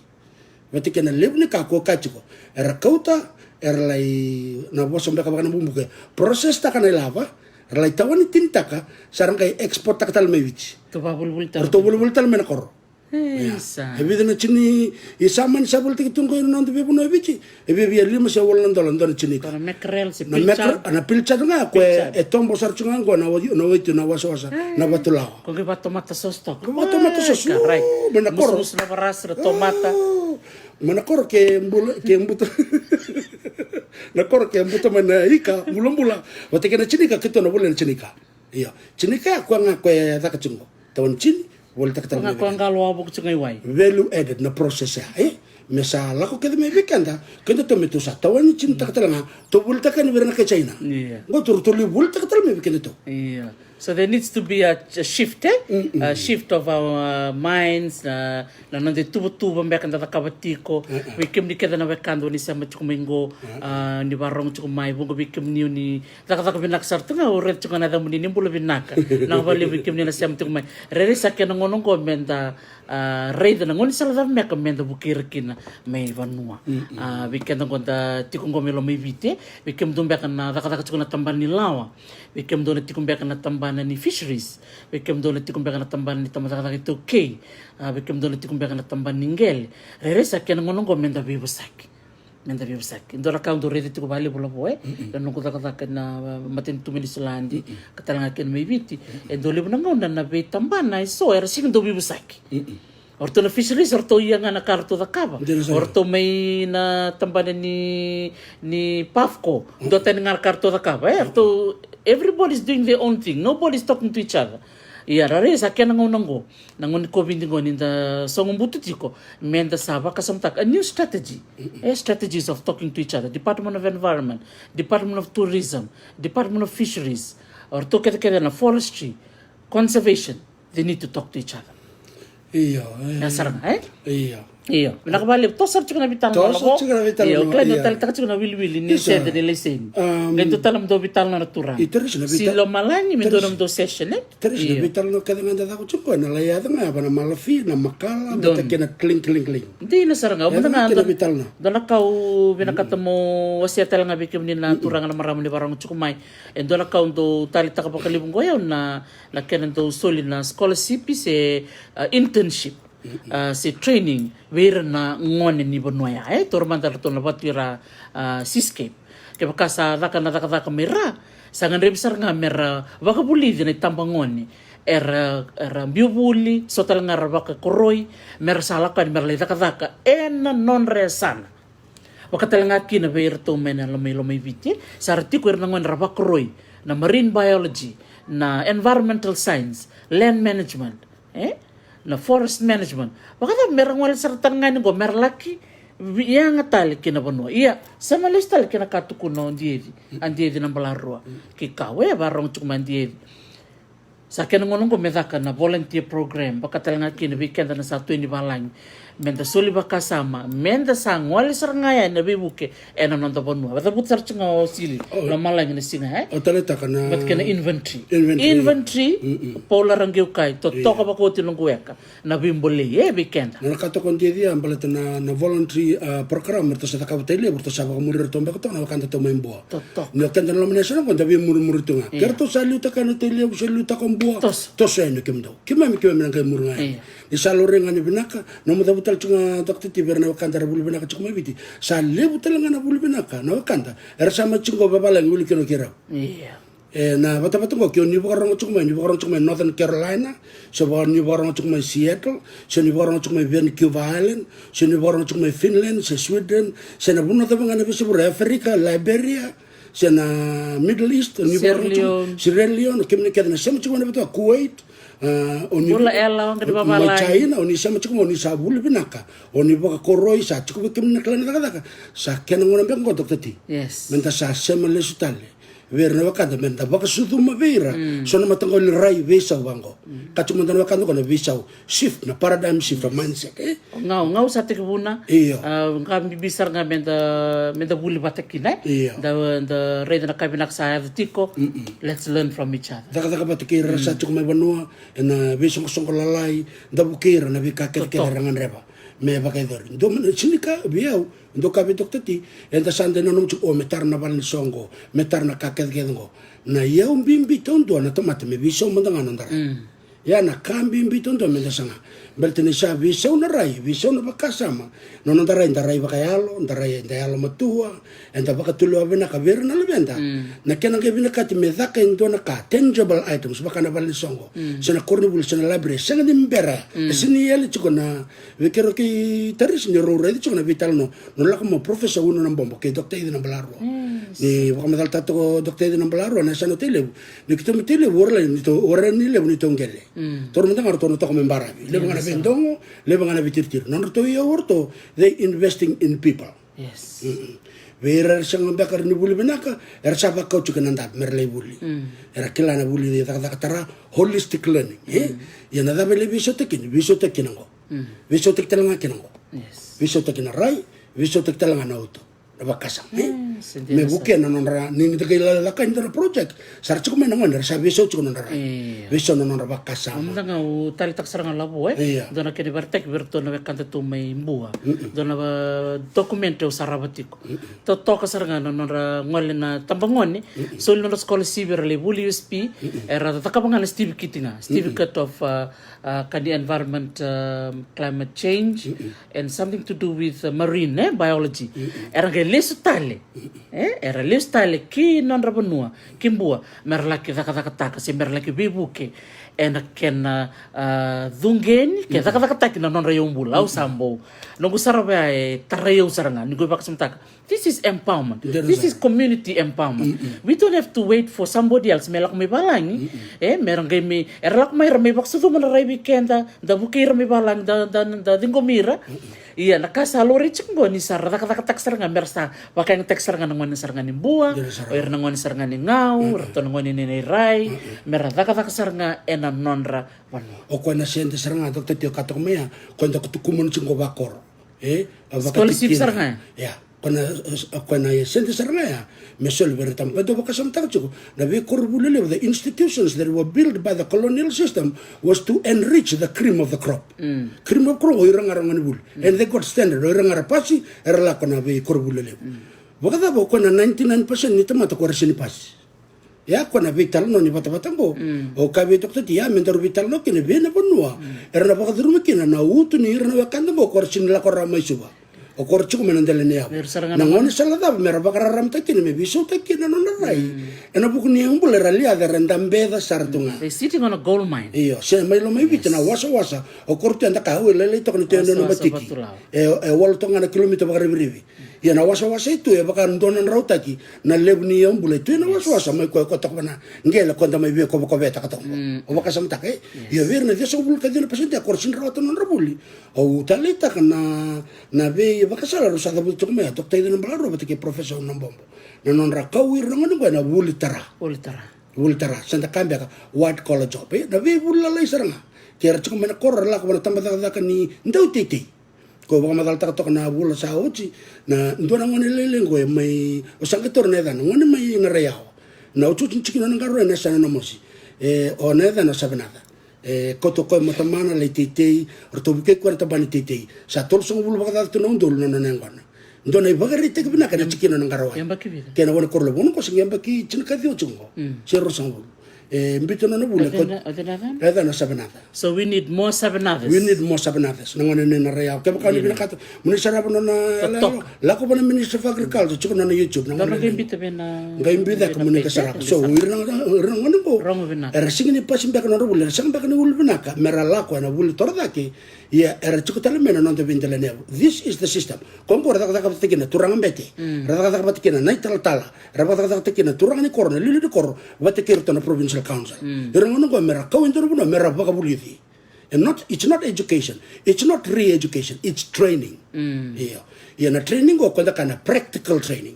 Vata kei na levu ni ka ko kaya tiko. Era kauta, era lai na vosa beka vaka na bubuke. Process taka na ilava, era lai tawani tinitaka, sa ra qai export taka tale mai Viti. Ratou volivoli tale mai na koro. Isa. E vica na tini, isa mani sa volitaki tu qo ena noda veivanua e Viti. E viavia lima se walu na dola dua na tini ika. Ko na mackerel se na pilchard. Mackerel, na pilchard ga ko e, e tobo sara tu ga qo na wai, na waitu, na wasawasa, na vatulawa. Ko qai vatomata sauce toka. Ko vatomata sauce. Karai. Me na koro. Musu na varasa na tomata. Mai na koro ke bula, ke buta. Na koro ke buta mai na ika bulabula. Vata kei na tini ika, keitou na volia na tini ika. Io, tini ika ya koya ga koya e caka tiko qo. Tawa ni tini, volitaka tale mai vei keda. Koya ga lo a vuku tiko ga i wai. Value added na process ya, e? Me sa lako kece mai vei keda, keda tou me tou sa tawa ni tini taka tale ga, tou volitaka yani vei ira na kai China. Io. Qo tou ratou lai volitaka tale mai vei keda tou. Io. So there needs to be a, a shift, e? A shift of our, uh, minds, uh, na noda ituvatuva beka da cakava tiko. Vei kemuni kece na wekada o ni sema tiko mai qo, a, ni vakarorogo tiko mai, vuqa vei kemuni o ni cakacaka vinaka sara tu ga, au raica tiko ga na yacamuni, ni bula vinaka. Vinaka vakalevu vei kemuni na sema tiko mai. Rairai sa kena gauna qo me da, a, raica na gaunisala cava beka me da vukei ira kina mai vanua. A, vei keda qo da tiko qo mai Lomaiviti, vei kemudou beka na cakacaka tiko na tabana ni lawa. Vei kemudou na tiko beka na tabana ni fisheries. Vei kemudou na tiko beka na tabana ni tama cakacaka iTaukei. A, vei kemudou na tiko beka na tabana ni qele. Rairai sa kena gauna qo me da veivosaki. Me da veivosaki. Dua na ka au dau raica tiko vakalevu Lavo, e? Na noqu cakacaka na, a, matanitu mai Niusiladi. Ka tale ga kina mai Viti. E dau levu na gauna na veitabana eso era sega ni dau veivosaki. O ratou na fisheries, o ratou ia ga na ka ratou cakava. O ratou mai na tabana ni, ni PAFCO, dua tani ga na ka ratou cakava, e? Ratou, everybody is doing their own thing. Nobody is talking to each other. Ia, rairai sa kena gauna qo, na gauna ni COVID qo ni da sogo butu tiko, me da sa vakasamataka a new strategy. E, strategies of talking to each other. Department of Environment, Department of Tourism, Department of Fisheries, o ratou kece kece na forestry, conservation. They need to talk to each other. Io, e. Ya sara ga, e? Io. Io. Vinaka vakalevu, toso sara tiko na veitalanoa. Toso sara tiko na veitalanoa, io. Kila ni taleitaka tiko na wiliwili ni sede ni laiseni. Qai dua tale mudou veitalanoa na turaga. Si lomalagi me dua na mudou session, e? Io. Veitalanoa kece ga da caka tiko, na lai yaca ga, va na malafi, na makala, vata kei na cling, cling, cling. Dina sara ga, au vinaka ga, dua na ka au vinakata meu wasea tale ga vei kemuni na turaga, na marama ni vakarorogo tiko mai. E dua na ka au dau taleitaka vakalevu qo, io, na na kena dau soli na scholarship se, a, internship, a, se training vei ira na gone ni vanua ya, e, taura mada ratou na vatu ira, a, Seascape. Kevaka sa caka na cakacaka mai ra, sa gadrevi sara ga me ra vakavulici na itabagone era, era biu vuli, so tale ga era vakakoroi, me ra sa lako yani me ra lai cakacaka ena nodra yasana. Vaka tale ga kina vei iratou mai na Loma, Lomaiviti, sa ra tiko ira na gone ra vakoroi na marine biology, na environmental science, land management, e? Na forest management. Vakacava me ra gole sara tale ga yani qo me ra laki vi-, yaga tale ki na vanua. Ia, sema lesu tale ki na ka tukuna o Dieci, a Dieci na Balarua. Kei kau e vakarorogo tiko mai a Dieci. Sa kena gauna qo me caka na volunteer program, vaka tale ga kina vei keda na sa tu e valagi. Me da soli vakasama, me da sa gole sara ga yani na veivuke ena noda vanua. Vakacavuta sara tiko ga o Sili, lomalagi, na siga, e? O taleitaka na vata kei na inventory. Inventory. Inventory, paula ra qeu kai, totoka vakaoti noqu weka. Na veibolei, e, vei keda. Na ka toka o Dieci ya baleta na, na voluntary, a, program, eratou sa cakava tailevu, eratou sa vakamuri iratou beka toka na wekada tou mai Bua. Totoka. Ni o keda na loma ni yasana qo da veimurimuri tu ga. Ia. Ke ratou sa liutaka na tailevu, sa liutaka o Bua. Toso. Toso yani o kemudou. Keimami, keimami na qai muri ga yani. Ia. Ni sa laurai ga ni vinaka, nomu cavuta tale tiko ga Doctor T vei ira na wekada era vuli vinaka tiko mai Viti. Sa levu tale ga na vuli vinaka na wekada era sa mai tiko qo vavalagi, wili kina o keirau. Ia. E, na vatavata qo, ke o ni vakarorogo tiko mai, ni vakarorogo tiko mai Northern Carolina, se vaka ni vakarorogo tiko mai Seattle, se ni vakarorogo tiko mai Vancouver Island, se ni vakarorogo tiko mai Finland, se Sweden, se na vanua cava ga na veisavura, Africa, Liberia, se na Middle East, o ni vakarorogo tiko mai Sierra Leone, kemuni kece na sema tiko mai na vatu, Kuwait, a, o ni mai China, o ni sema tiko mai, o ni sa vuli vinaka, o ni vakakoroi, sa tiko vei kemuni na kila ni cakacaka, sa kena gauna beka qo, Doctor T. Yes. Me da sa sema lesu tale vei ira na wekada, me da vakasucuma vei ira so na mataqali rai veisau vaqo. Ka tiko mada na wekada qo na veisau shift, na paradigm shift, na mindset, e? Gau, gau sa tekivuna. Io. A, ga bibi sara ga me da, me da vuli vata kina, e? Io. Da, da raica na ka vinaka sa yaco tiko. Let's learn from each other. Cakacaka vata kei ira sa tiko mai vanua ena veisoqosoqo lalai, da vukei ira na veika kecekece era gadreva me vakayacori. Dua mai na, sega ni ka vei au, dua ka vei Doctor T, eda sa dau nanuma tiko, o, me tara na vale ni soqo, me tara na ka kecekece qo. Na iyau bibi taudua na tamata me veisau mada ga na noda rai. Ia na ka bibi duadua meda saga. Baleta ni sa veisau na rai, veisau na vakasama. Na noda rai, da rai vakayalo, da rai, da yalomatua, eda vakatulewa vinaka vei ira na luveda. Na kena qai vinakati me caka e dua na ka, tangible items, vaka na vale ni soqo, se na koronivuli, se na library, sega ni bera. E sega ni yali tiko na, vei keirau kei Tarisi ni rau raica tiko na veitalanoa, na lako mai o Professor Uno Nabobo kei Doctor Ici Nabalarua. Ni vakamacalataka toka o Doctor Ici Nabalarua na yasana o Tailevu. Ni keitou mai Tailevu, o ira lai ni tou, o ira ni Levu ni tou qele. Toro mada ga ratou na toka mai baravi. Levu ga na veidogo, levu ga na veitiritiri. Nodratou iyau o ratou, they investing in people. Vei ira era sega beka ni vuli vinaka, era sa vakau tiko na dabe mera lai vuli. Era kila na vuli ni cakacaka tara, holistic learning. Ia na cava e lai veisautaki kina, veisautaki kina qo. Veisautaki tale ga kina qo. Veisautaki na rai, veisautaki tale ga na uto. Na vakasama, e? Me vukea na nodra, ni da qai lako yani dua na project, sa ra tiko mai na gone, era sa veisau tiko na nodra rai. Veisau na nodra vakasama. Mada ga au taleitaka sara ga Lavo, e? Dua na kena ivakaraitaki vei iratou na wekada tu mai Bua. Dua na document au sarava tiko. Totoka sara ga na nodra gole na tabagone. Soli nodra scholarship era lai vuli U S P. Era cakava ga na certificate ga. Certificate of, uh, uh, ka ni environment, um, climate change, and something to do with, uh, marine, eh, biology. Era qai lesu tale, eh, era lesu tale ki nodra vanua, ki Bua, mera laki cakacakataka se mera laki veivuke ena kena, uh, cuqeni ke cakacakataki na nodra iyaubula. Au sa bau, noqu sarava ya e tarai au sara ga ni qai vakasamataka. This is empowerment. This is community empowerment. We don't have to wait for somebody else me lako mai valagi. E, me ra qai mai, era lako mai, ra mai vakasucuma na rai vei keda, da vukei ira mai valagi, da, da, da ciqomi ira. Ia, na ka sa laurai tiko qo ni sa ra cakacakataka sara ga, me ra sa vakayagataki sara ga na gone sara ga ni Bua, o ira na gone sara ga ni Gau, ratou na gone ni Nairai, me ra cakacaka sara ga ena nodra vanua. O koya na sede sara ga, Doctor Tio, ka toka mai ya, koya da kutukumuni tiko qo vakoro. E, a scholarship sara ga ya. Ia. Koya na, koya na sede sara ga ya me soli vei ira tabu. Baleta au vakasamataka tiko na veikoronivuli lelevu, the institutions that were built by the colonial system was to enrich the cream of the crop. Cream of crop, o ira ga ra gonevuli. And they got standard, o ira ga ra pasi, era lako na veikoronivuli lelevu. Vakacava o koya na ninety-nine percent ni tamata ko ra sega ni pasi? Ia, koya na veitalanoa ni vatavata qo. Au kaya vei Doctor Tio, ia, me daru veitalanoa kina vei na vanua era na vakacuruma kina na utu ni ira na wekada qo ko ra sega ni lako rawa mai Suva. O ko ra tiko mai na dela ni yavu. Na gaunisala cava me ra vakararamataki kina me veisautaki kina na nodra rai. Ena vuku ni yaubula era liaca, era dabeca sara tu ga. They sitting on a gold mine. Io, se mai Lomaiviti na wasawasa, o ko ra tu eda kaya, au e lailai toka ni tu e dua na matiki. E, e walu toka ga na kilomita vakarivirivi. Ia na wasawasa e tu e vaka dua na drautaki na levu ni yaubula e tu ena wasawasa mai koya ko toka vana qele ko da mai veikovakovataka toka. O vakasamataka, e? Ia vei ira na ciwasagavulu ka ciwa na pasede ko ra sega ni rawata na nodra vuli. Au taleitaka na, na veivakasala rau sa cavuta tiko mai, a Doctor Ici Nabalarua vata kei Professor Uno Nabobo. Na nodra kau ira na gone qo ena vuli tara. Vuli tara. Vuli tara, sa da kaya beka white collar job, e? Na veivuli lalai sara ga. Ke ra tiko mai na koro, ra lako vana tabacakacaka ni dauteitei. Ko vakamacalataka toka na vula sa oti, na dua na gone lailai qo e mai, au sa qai taura na yacana, gone mai Naraiyawa. Na otioti ni tikina o Naqaro ena yasana o Namosi. E, o na yacana o Savenaca. E, kauta o koya mai tamana lai teitei, ratou vukei koya na tabana ni teitei. Sa tolusagavulu vakacaca tu na udolu na nona yaqona. Dua na ivakaraitaki vinaka na tikina o Naqaro. Yabaki vica? Kei na gone koro levu, gone qo se qai yabaki tinikaciwa tiko qo. Se ruasagavulu. E biuta na nona vuli. O cei na, o cei na yacana? Yacana o Savenaca. So we need more Savenacas. We need more Savenacas. Na gone nei Naraiyawa. Kevaka o ni vinakata mo ni sarava na nona yaloyalo, lako vua na Ministry of Agriculture, tiko na nona YouTube. Na gone qai biuta vei na, qai biuta vei na mo ni qai sarava. So ira na, ira na gone qo era sega ni pasi beka na nodra vuli, era sega beka ni vuli vinaka, me ra lako ena vuli torocake. Ia era tiko tale mai na noda veidelaniyavu. This is the system. Ko qo ra cakacaka vata kina na turaga bete, ra cakacaka vata kina na italatala, ra vakacakacaka tale kina na turaga ni koro, na iliuliu ni koro, vata kei iratou na provincial council. Ira gona qo me ra kau e dua na vanua me ra vakavulici. And not, it's not education, it's not re-education, it's training. Io. Ia na training qo, ko da kaya na practical training.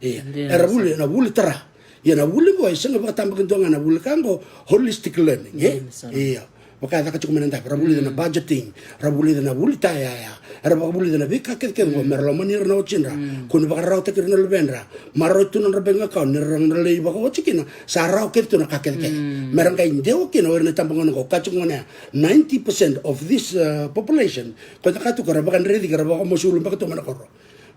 Io. Era vuli, na vuli tara. Ia na vuli qo e sega ni vakatabakidua ga na vuli ka qo, holistic learning, e? Io. Vaka e caka tiko mai na dabe, ra vulica na budgeting, ra vulica na vuli tayaya, era vakavulica na veika kecekece qo me ra lomani ira na watidra, ko ni vakararawataki ira na luvedra, maroroi tu na nodra bank account, ni ra na lai vakawati kina, sa rawa kece tu na ka kecekece. Me ra qai dewa kina o ira na itabagone qo, ka tiko gona ya, ninety percent of this, uh, population, ko da kaya tu ko ra vakadreciki, ra vakamosi ulu beka tu mai na koro.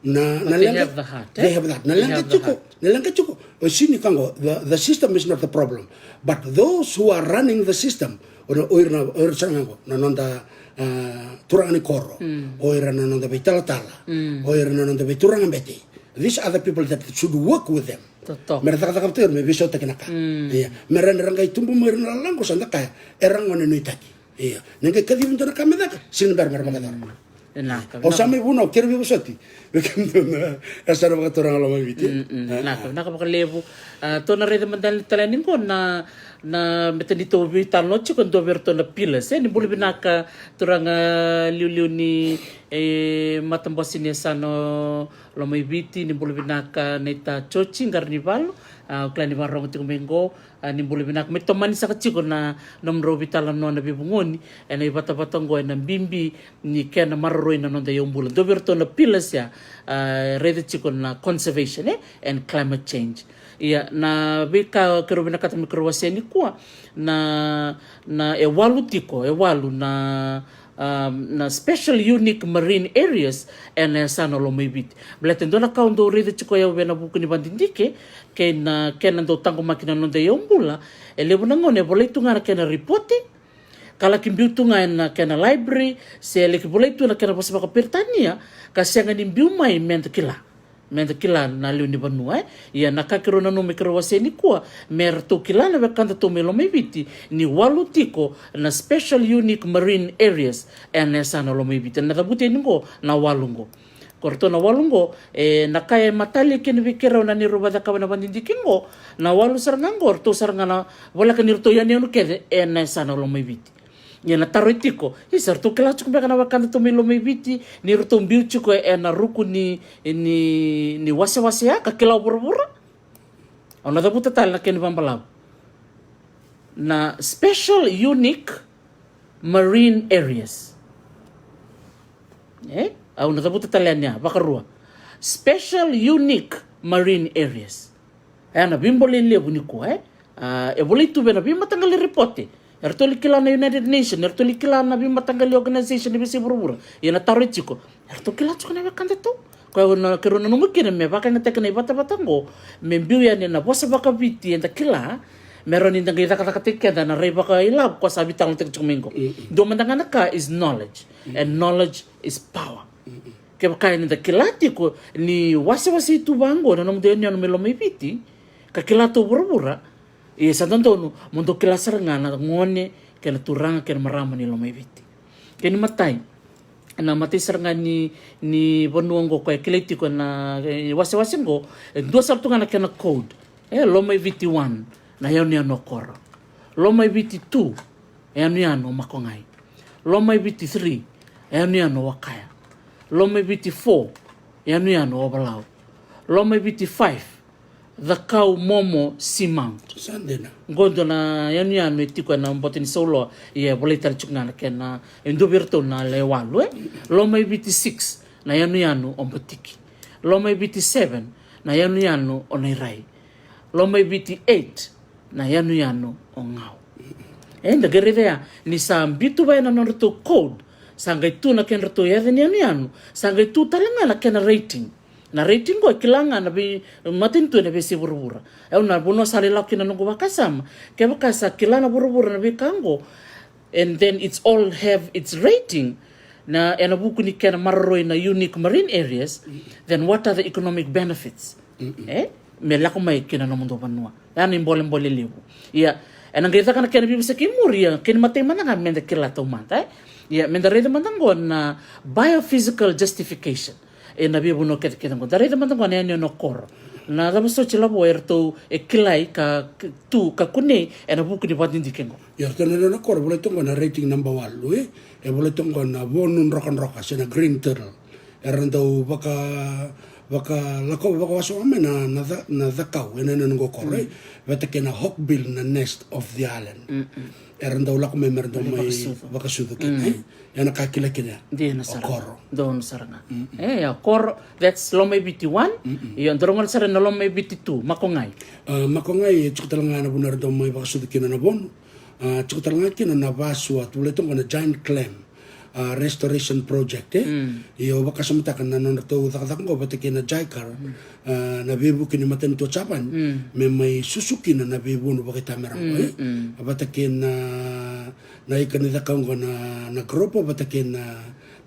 Na, na leqa, they have the heart, eh? They have that. Na leqa tiko, na leqa tiko. O sini ka qo, the, the system is not the problem. But those who are running the system, O na, o ira na, o ira sara ga qo na noda, ah, turaga ni koro. O ira na noda veitalatala. O ira na noda veituraga bete. These are the people that should work with them. Totoka. Me ra cakacaka vata ira me veisautaki na ka. Ia. Me ra, ra qai tubu mai ira na lalaqa qo sa da kaya, era gone nuitaki. Ia. Ni qai kacivi dua na ka me caka, sega ni bera me ra vakacava. Vinaka, au sa mai vunau, kere veivosoti. Vei kemudou na yasana vakaturaga Lomaiviti. Mm, mm. Ah, vinaka, ah, vinaka vakalevu. Ah, tou na raica mada tale yani qo na, na meta ni tou veitalanoa tiko, dua vei iratou na pillars. E, ni bula vinaka turaga liuliu ni, e, matabose ni yasana o Lomaiviti, ni bula vinaka naita Joji Qaranivalu, ah, au kila ni vakarogo tiko mai qo, ah, ni bula vinaka. Me tomani saka tiko na nomudrau veitalanoa na veivugoni ena ivatavata qo ena bibi ni kena maroroi na noda iyaubula. Dua vei iratou na pillars ya, ah, raica tiko na conservation, e, and climate change. Ia, na veika keirau vinakata me keirau wasea nikua, na, na e walu tiko, e walu na, um, na special unique marine areas ena yasana o Lomaiviti. Baleta e dua na ka au dau raica tiko o yau ena vuku ni vadidike, kei na kena dau taqomaki na noda iyaubula, e levu na gauna e volai tu ga na kena ripote, ka laki biu tu ga ena kena library, se laki volai tu na kena vosa vakaperitania, ka sega ni biu mai meda kila. Meda kila na lewe ni vanua, e. Ia na ka keirau nanuma me keirau wasea nikua, me ratou kila na wekadatou mai Lomaiviti, ni walu tiko na special unique marine areas ena yasana o Lomaiviti. Na cavuti yani qo na walu qo. Ko ratou na walu qo, e, na ka e matata kina vei keirau na neirau vacakava na vadidike qo, na walu sara ga qo, ratou sara ga na voleka ni ratou yanuyanu kece ena yasana o Lomaiviti. Ia na taro e tiko, isa, ratou kila tiko beka na wekadatou mai Lomaiviti ni ratou biu tiko ena ruku ni, ni, ni wasewase ya ka kila o vuravura? Au na cavuta tale na kena ivakabalavu. Na special unique marine areas. E? Au na cavuta tale yani ya, vakarua. Special unique marine areas. E na veibolei levu nikua, e? Ah, e volai tu vei na veimataqali ripote. Eratou li kila na United Nations, eratou li kila na veimataqali organization ni veisei vuravura. Ia na taro e tiko, eratou kila tiko na wekadatou? Koya au na, keirau nanuma kina me vakayagataki na ivatavata qo, me biu yani na vosa vakaviti eda kila, me rawa ni da qai cakacakataki keda na rai vakailavo ko sa veitalanoataki tiko mai qo. Mm-mm. Dua mada ga na ka is knowledge, and knowledge is power. Mm-mm. Kevaka eda kila tiko ni wasewase tu vaqo na nomudou yanuyanu mai Lomaiviti, ka kila tu o vuravura, ia sa dodonu mo dou kila sara ga na gone kei na turaga kei na marama ni Lomaiviti. Kena imatai, na imatai sara ga ni, ni vanua qo koya e kilai tiko na, e, wasewase qo, e dua sara tu ga na kena code. E, Lomaiviti one, na yanuyanu o Koro. Lomaiviti two, yanuyanu o Makogai. Lomaiviti three, yanuyanu o Wakaya. Lomaiviti four, yanuyanu o Ovalau. Lomaiviti five, Cakau, Momo, Seamount. Sa dina. Qo dua na yanuyanu e tiko ena boto ni sauloa, ia e volai tale tiko ga na kena, e dua vei iratou na lewe walu, e. Lomaiviti six, na yanuyanu o Batiki. Lomaiviti seven, na yanuyanu o Nairai. Lomaiviti eight, na yanuyanu o Gau. E, da qai raica ya, ni sa biu tu vaya na nodratou code, sa qai tu na kedratou yaca ni yanuyanu, sa qai tu tale ga na kena rating. Na rating qo e kila ga na veimatanitu ena veiyasai vuravura. E, au na vanua sa lai lako kina na noqu vakasama. Kevaka sa kila na vuravura na veika qo, and then it's all have its rating, na, ena vuku ni kena maroroi na unique marine areas, then what are the economic benefits? Mm-mm. E? Me lako mai kina nomudou vanua. Ya na ibolebole levu. Ia, ena qai caka na kena veivosaki i muri, ia, kena imatai mada ga meda kila taumada, e? Ia, meda raica mada qo na biophysical justification. Ena veivanua kecekece qo. Da raica mada qo na yanuyanu o Koro. Na cava soti, Lavo, eratou e kilai ka, k-, tu ka kunei ena vuku ni vakadidike qo? Ia, ratou na yanuyanu o Koro, volai tu qo na rating naba walu, e? E volai tu qo na vonu drokadroka, se na green turtle. Era dau vaka, vaka, lako, vakawasoma mai na, na ca-, na cakau, ena, ena noqu Koro, e? Mm. Vata kei na hawkbill na nest of the island. Mm-mm. Era dau lako mai, me ra dau mai vakasucu. Vakasucu kina, mm, e? Ia na ka kila kina ya. Dina sara. O Koro. Donu sara ga. Mm-mm. E, ia, Koro, that's Lomaiviti one. Mm-mm. Ia, dou rogoca sara na Lomaiviti two, Makogai. Ah, Makogai, e tiko tale ga na vanua era dau mai vakasucu kina na vonu. Ah, tiko tale ga kina na vasua, tu volai tu qo na giant clam. Ah, restoration project, e? Mm. Ia, au vakasamataka na nodratou cakacaka qo vata kei na JICA, mm, ah, na veivuke ni matanitu o Japan, mm, me mai susu kina na veivonu vakaitamera qo, e? Mm, mm. Vata kei na na ika ni cakau qo na, na gropo vata kei na,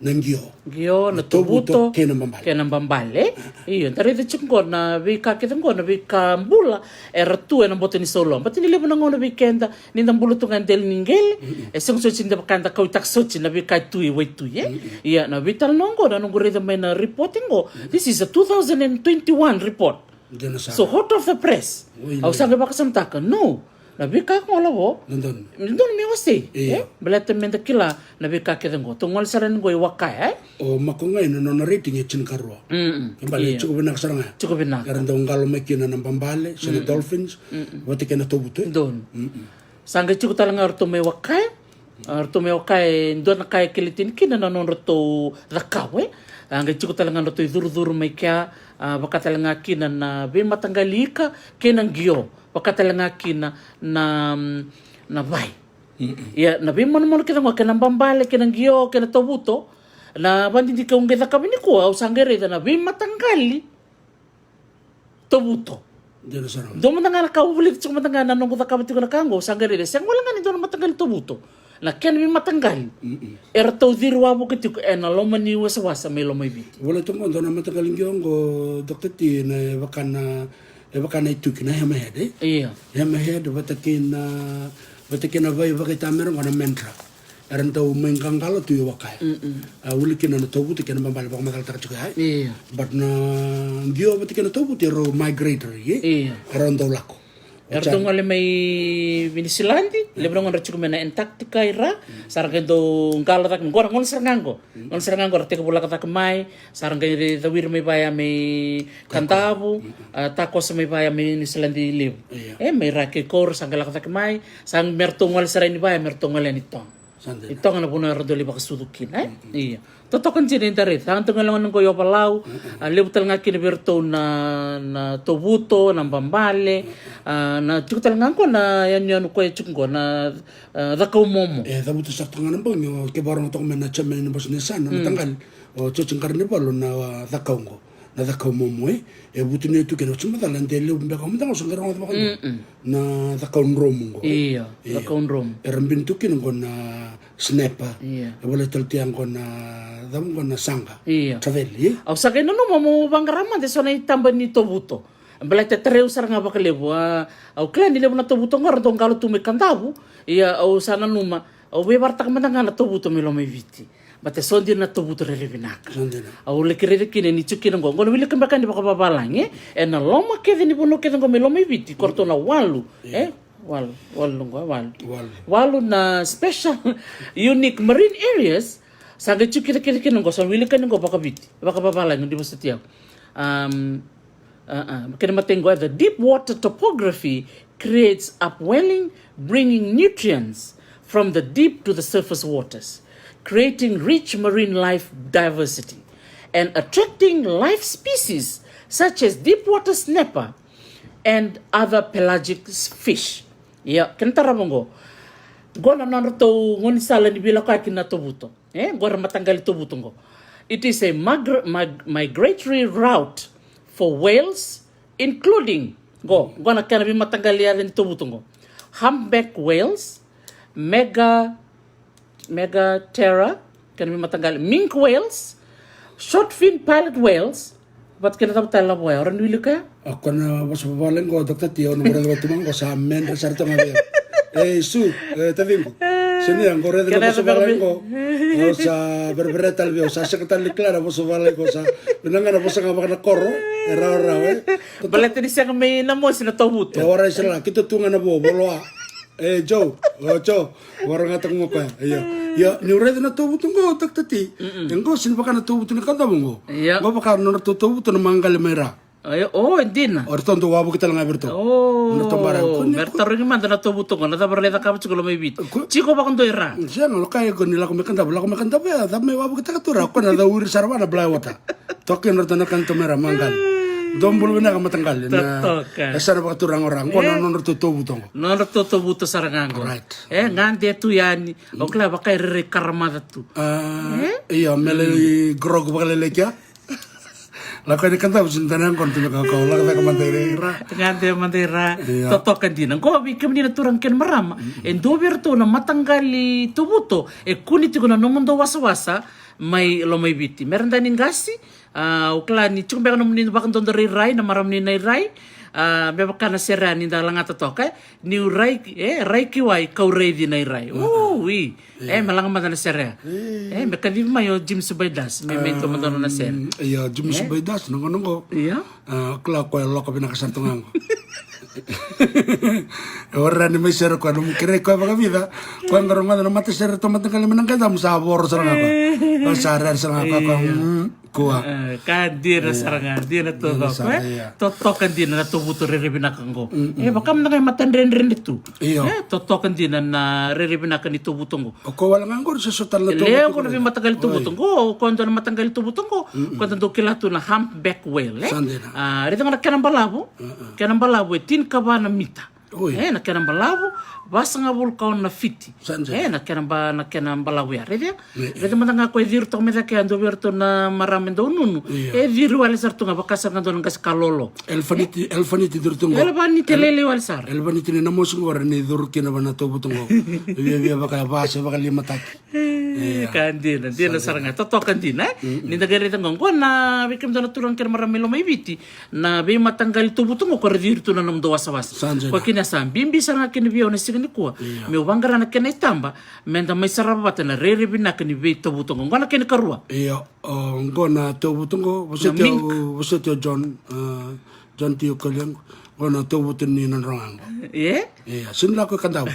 na qio. Qio, na tovuto, kei na babale. Kei na babale. Io, da raica tiko qo na veika kece qo, na veika bula era tu ena boto ni saulawa. Baleta ni levu na gauna vei keda, ni da bula tu ga e dela ni qele, e sega soti ni da vaka da kauaitaka soti na veika e tu e waitui, e? Ia, na veitalanoa qo, na noqu raica mai na report qo, this is a two thousand and twenty-one report. Dina sara. So, hot off the press. Au sa qai vakasamataka, no. Na veika qo lavo. Dodonu. Dodonu me wasei. Io. E? Baleta me da kila na veika kece qo. Tou gole sara yani qo i Wakaya, e? O Makogai na nona rating e tinikarua. Mm. Ke bale, tiko vinaka sara ga. Tiko vinaka. Era dau qalo mai kina na babale, se na dolphins, vata kei na tovuto, e? Donu. Sa qai tiko tale ga o ratou mai Wakaya. A, ratou mai Wakaya, e dua na ka e kele tini kina na nodratou cakau, e. A qai tiko tale ga na ratou icurucuru mai kea, a, vaka tale ga kina na veimataqali ika kei na qio, vaka tale ga kina na, mm, na vai. Ia, na veimanumanu kece qo, kei na babale, kei na qio, kei na tovuto, na vadidike au qai cakava nikua, au sa qai raica na veimataqali tovuto. Dina sara. Dua mada ga na ka au vulica tiko mada ga na noqu cakava tiko na ka qo, sa qai raica, sega wale ga ni dua na mataqali tovuto. Na kena veimataqali. Era tau ciri wavoki tiko ena loma ni wasawasa mai Lomaiviti. Volai toka qo dua na mataqali qio qo, Doctor T, na e vaka na, e vaka na ituki, na hammerhead, e? Io. Hammerhead, vata kei na, vata kei na vai vakaitamera qo na mantra. Era dau mai qaqalo tu i Wakaya. A, wili kina na tovuto kei na babale vakamacalataka tiko ya, e? Io. But na qio vata kei na tovuto e rau migratory, e? Io. Era dau lako. Era dau gole mai Vinisiladi, levu na gauna era tiko mai na Antarctica i ra, sa ra qai dau qalo cake, qo ra gole sara ga qo. Gole sara ga qo ra tekivu lako cake mai, sa ra qai cawiri mai vaya mai Kadavu, a, takoso mai vaya mai Niusiladi levu. Io. E, mai ra kei koura sa qai lako cake mai, sa me ratou gole sara yani vaya, me ratou gole yani Toga. Sa dina. I Toga na vanua era dau lai vakasucu kina, e? Io. Totoka dina ni da raica. Sa dau gole gona qo i Ovalau, a, levu tale ga kina vei iratou na, na tovuto, na babale, a, na tiko tale ga qo na yanuyanu koya tiko qo na, a, cakau momo. E, cavuta sara toka ga na bogi, o, ke vakarorogo toka mai na chairman ni Bose ni Yasana, na mataqali, o Joji Qaranivalu na, a, cakau qo. Na cakau momo, e, e vutuniyau tu kina, oti macala de levu beka, mada ga au sa qai rogoca vakaoqo. Na cakau dromu qo. Io, cakau dromu. Era bini tu kina qo na snapper. Io. E volai tale tu ya qo na, cava qo na saqa. Io. Taveli, e? Au sa qai nanuma mo vaqara mada eso na itaba ni tovuto. Baleta e tarai au sara ga vakalevu, a, au kila ni levu na tovuto qo era dau qalo tu mai Kadavu. Ia au sa nanuma, au veivarataka mada ga na tovuto mai Lomaiviti. Baleta e so dina na tovuto rairai vinaka. Au laki raica kina ni tiko kina qo. Qo na wilika beka ni vakavavalagi, e? Ena loma kece ni vanua kece qo mai Lomaiviti, ko ratou na walu, e? Walu, walu qo, walu. Walu. Walu na special unique marine areas, sa qai tiko kece kece kina qo, sa wilika ni qo vakaviti, vakavavalagi, ni vosoti au. Um, Uh, uh, kena matai qo, the deep water topography creates upwelling, bringing nutrients from the deep to the surface waters, creating rich marine life diversity and attracting life species such as deep water snapper and other pelagic s-, fish. Ia, kena tarava qo. Qo na nodratou gaunisala ni veilakoyaki na tovuto. E, qo era mataqali tovuto qo. It is a magr-, mag-, migratory route for whales, including, qo, qo na kena veimataqali yaca ni tovuto qo. Humpback whales, mega, megatherium, kena veimataqali, minke whales, short fin pilot whales, vata kei na cava tale na voya, o rawa ni wilika ya? O koya na vosa vavalagi qo, Doctor T, au na qai raica vata tu mai qo sa medre sara toka ga vei au. E, Su, e, taciqu. Sega ni qo raica na vosa vavalagi qo. Au sa verevere tale vei au, sa sega tale ni kila na vosa vavalagi qo, sa vinaka ga na vosa ga vaka na koro, e rawarawa, e. Baleta ni sega mai Namosi na tovuto. E, warai sara la, keitou tu ga na vo, voloa. E, Joe, o Joe, waragata ko koya. Ia, ia, niu raica na tovuto qo, Doctor T. E qo, sega ni vaka na tovuto ni Kadavu qo. Ia. Qo vaka nodratou tovuto na maqali mai ra. Ia, o, e dina. O ratou dau wavoki tale ga vei ratou. O, me ratou bara, ko ni me ratou rogi mada na tovuto qo, na cava ra lai cakava tiko Lomaiviti. Tiko vakadua i ra. Sega, o koya ko ni lako mai Kadavu, lako mai Kadavu, ia, cava mai wavokitaka tu ra, ko na cau iri sara vua na Blackwater. Toka kina ratou na kena tomera maqali. Dou bula vinaka mataqali. Totoka. E sa na vakaturaga o ra. Qo na nodratou tovuto qo. Nodratou tovuto sara ga qo. Right. E, gade tu yani. O kila vaka e rairai karamaca tu. A, io, me lai grog vakalailai kea. Lako yani Kadavu, sini tani yaqona tu me kakau, lako cake mada i ra. Gade mada i ra. Ia. Totoka dina. Qo vei kemuni na turaga kei na marama. E dua vei iratou na mataqali tovuto e kune tiko na nomudou wasawasa mai Lomaiviti. Me ra dani qasi, a, au kila ni tiko beka nomuni vakadodo rairai, na marama ni Nairai. A, me vaka na sere ni da lagata toka, e. Niu rai, e, rai ki wai, kau raici na irai. Ui. E, me laga mada na sere. E, me kacivi mai o James Baidas, me, me tou mada na sere. Io, James Baidas, noqo, noqo. Ia. A, kila o koya loka vinaka sara tu ga qo. E, o rani mai sere koya, nomu kerei koya vakavica. Koya qo rogoca na matasere, tou mataqali mai na qai damu sa voro sara ga koya. Koya sa rere sara ga koya, koya, mm. Kua. E, ka dina sara ga, dina taucoko, e? Totoka dina na tovuto rairai vinaka qo. E, vaka mada ga e matadredredre tu. Io. E, totoka dina na rairai vinaka ni tovuto qo. O koya wale ga qori se so tale na tovuto. Levu na veimataqali tovuto qo, o koya dua na mataqali tovuto qo, o koya da dau kila tu na humpback whale, e? Sa dina. A, raica ga na kena balavu, kena balavu e tinikava na mita. Oi. E, na kena balavu, vasagavulu ka ono na fiti. Sa dina. E, na kena ba-, na kena balavu ya. Raica? Raica mada ga koya e ciri toka mai cake ya, dua vei iratou na marama e dau nunu. Io. E ciri wale sara tu ga, vaka sara ga dua na qasi kalolo. Elefaniti, elefaniti ciri tu qo. Elefaniti lailai wale sara. Elefaniti ni na mosi qo, ra ni curu kina va na tovuto qo. Viavia vaka ya, va se vakalimataki. E, ka dina, dina sara ga, totoka dina, e? Ni da qai raica qo, qo na vei kemudou na turaga kei na marama mai Lomaiviti, na veimataqali tovuto qo, ko ra ciri tu na nomudou wasawasa. Sa dina. Ko kina sa bibi sara ga kina vei au na siga nikua. Io. Meu vaqara na kena itaba, me da mai sarava vata na rairai vinaka ni veitovuto qo. Qo na kena ikarua. Io, o, qo na tovuto qo, vosoti au, vosoti au John, a, John Tio Kaliago, qo na tovuto ni Nadroga qo. Ie? Ia, sini lako i Kadavu.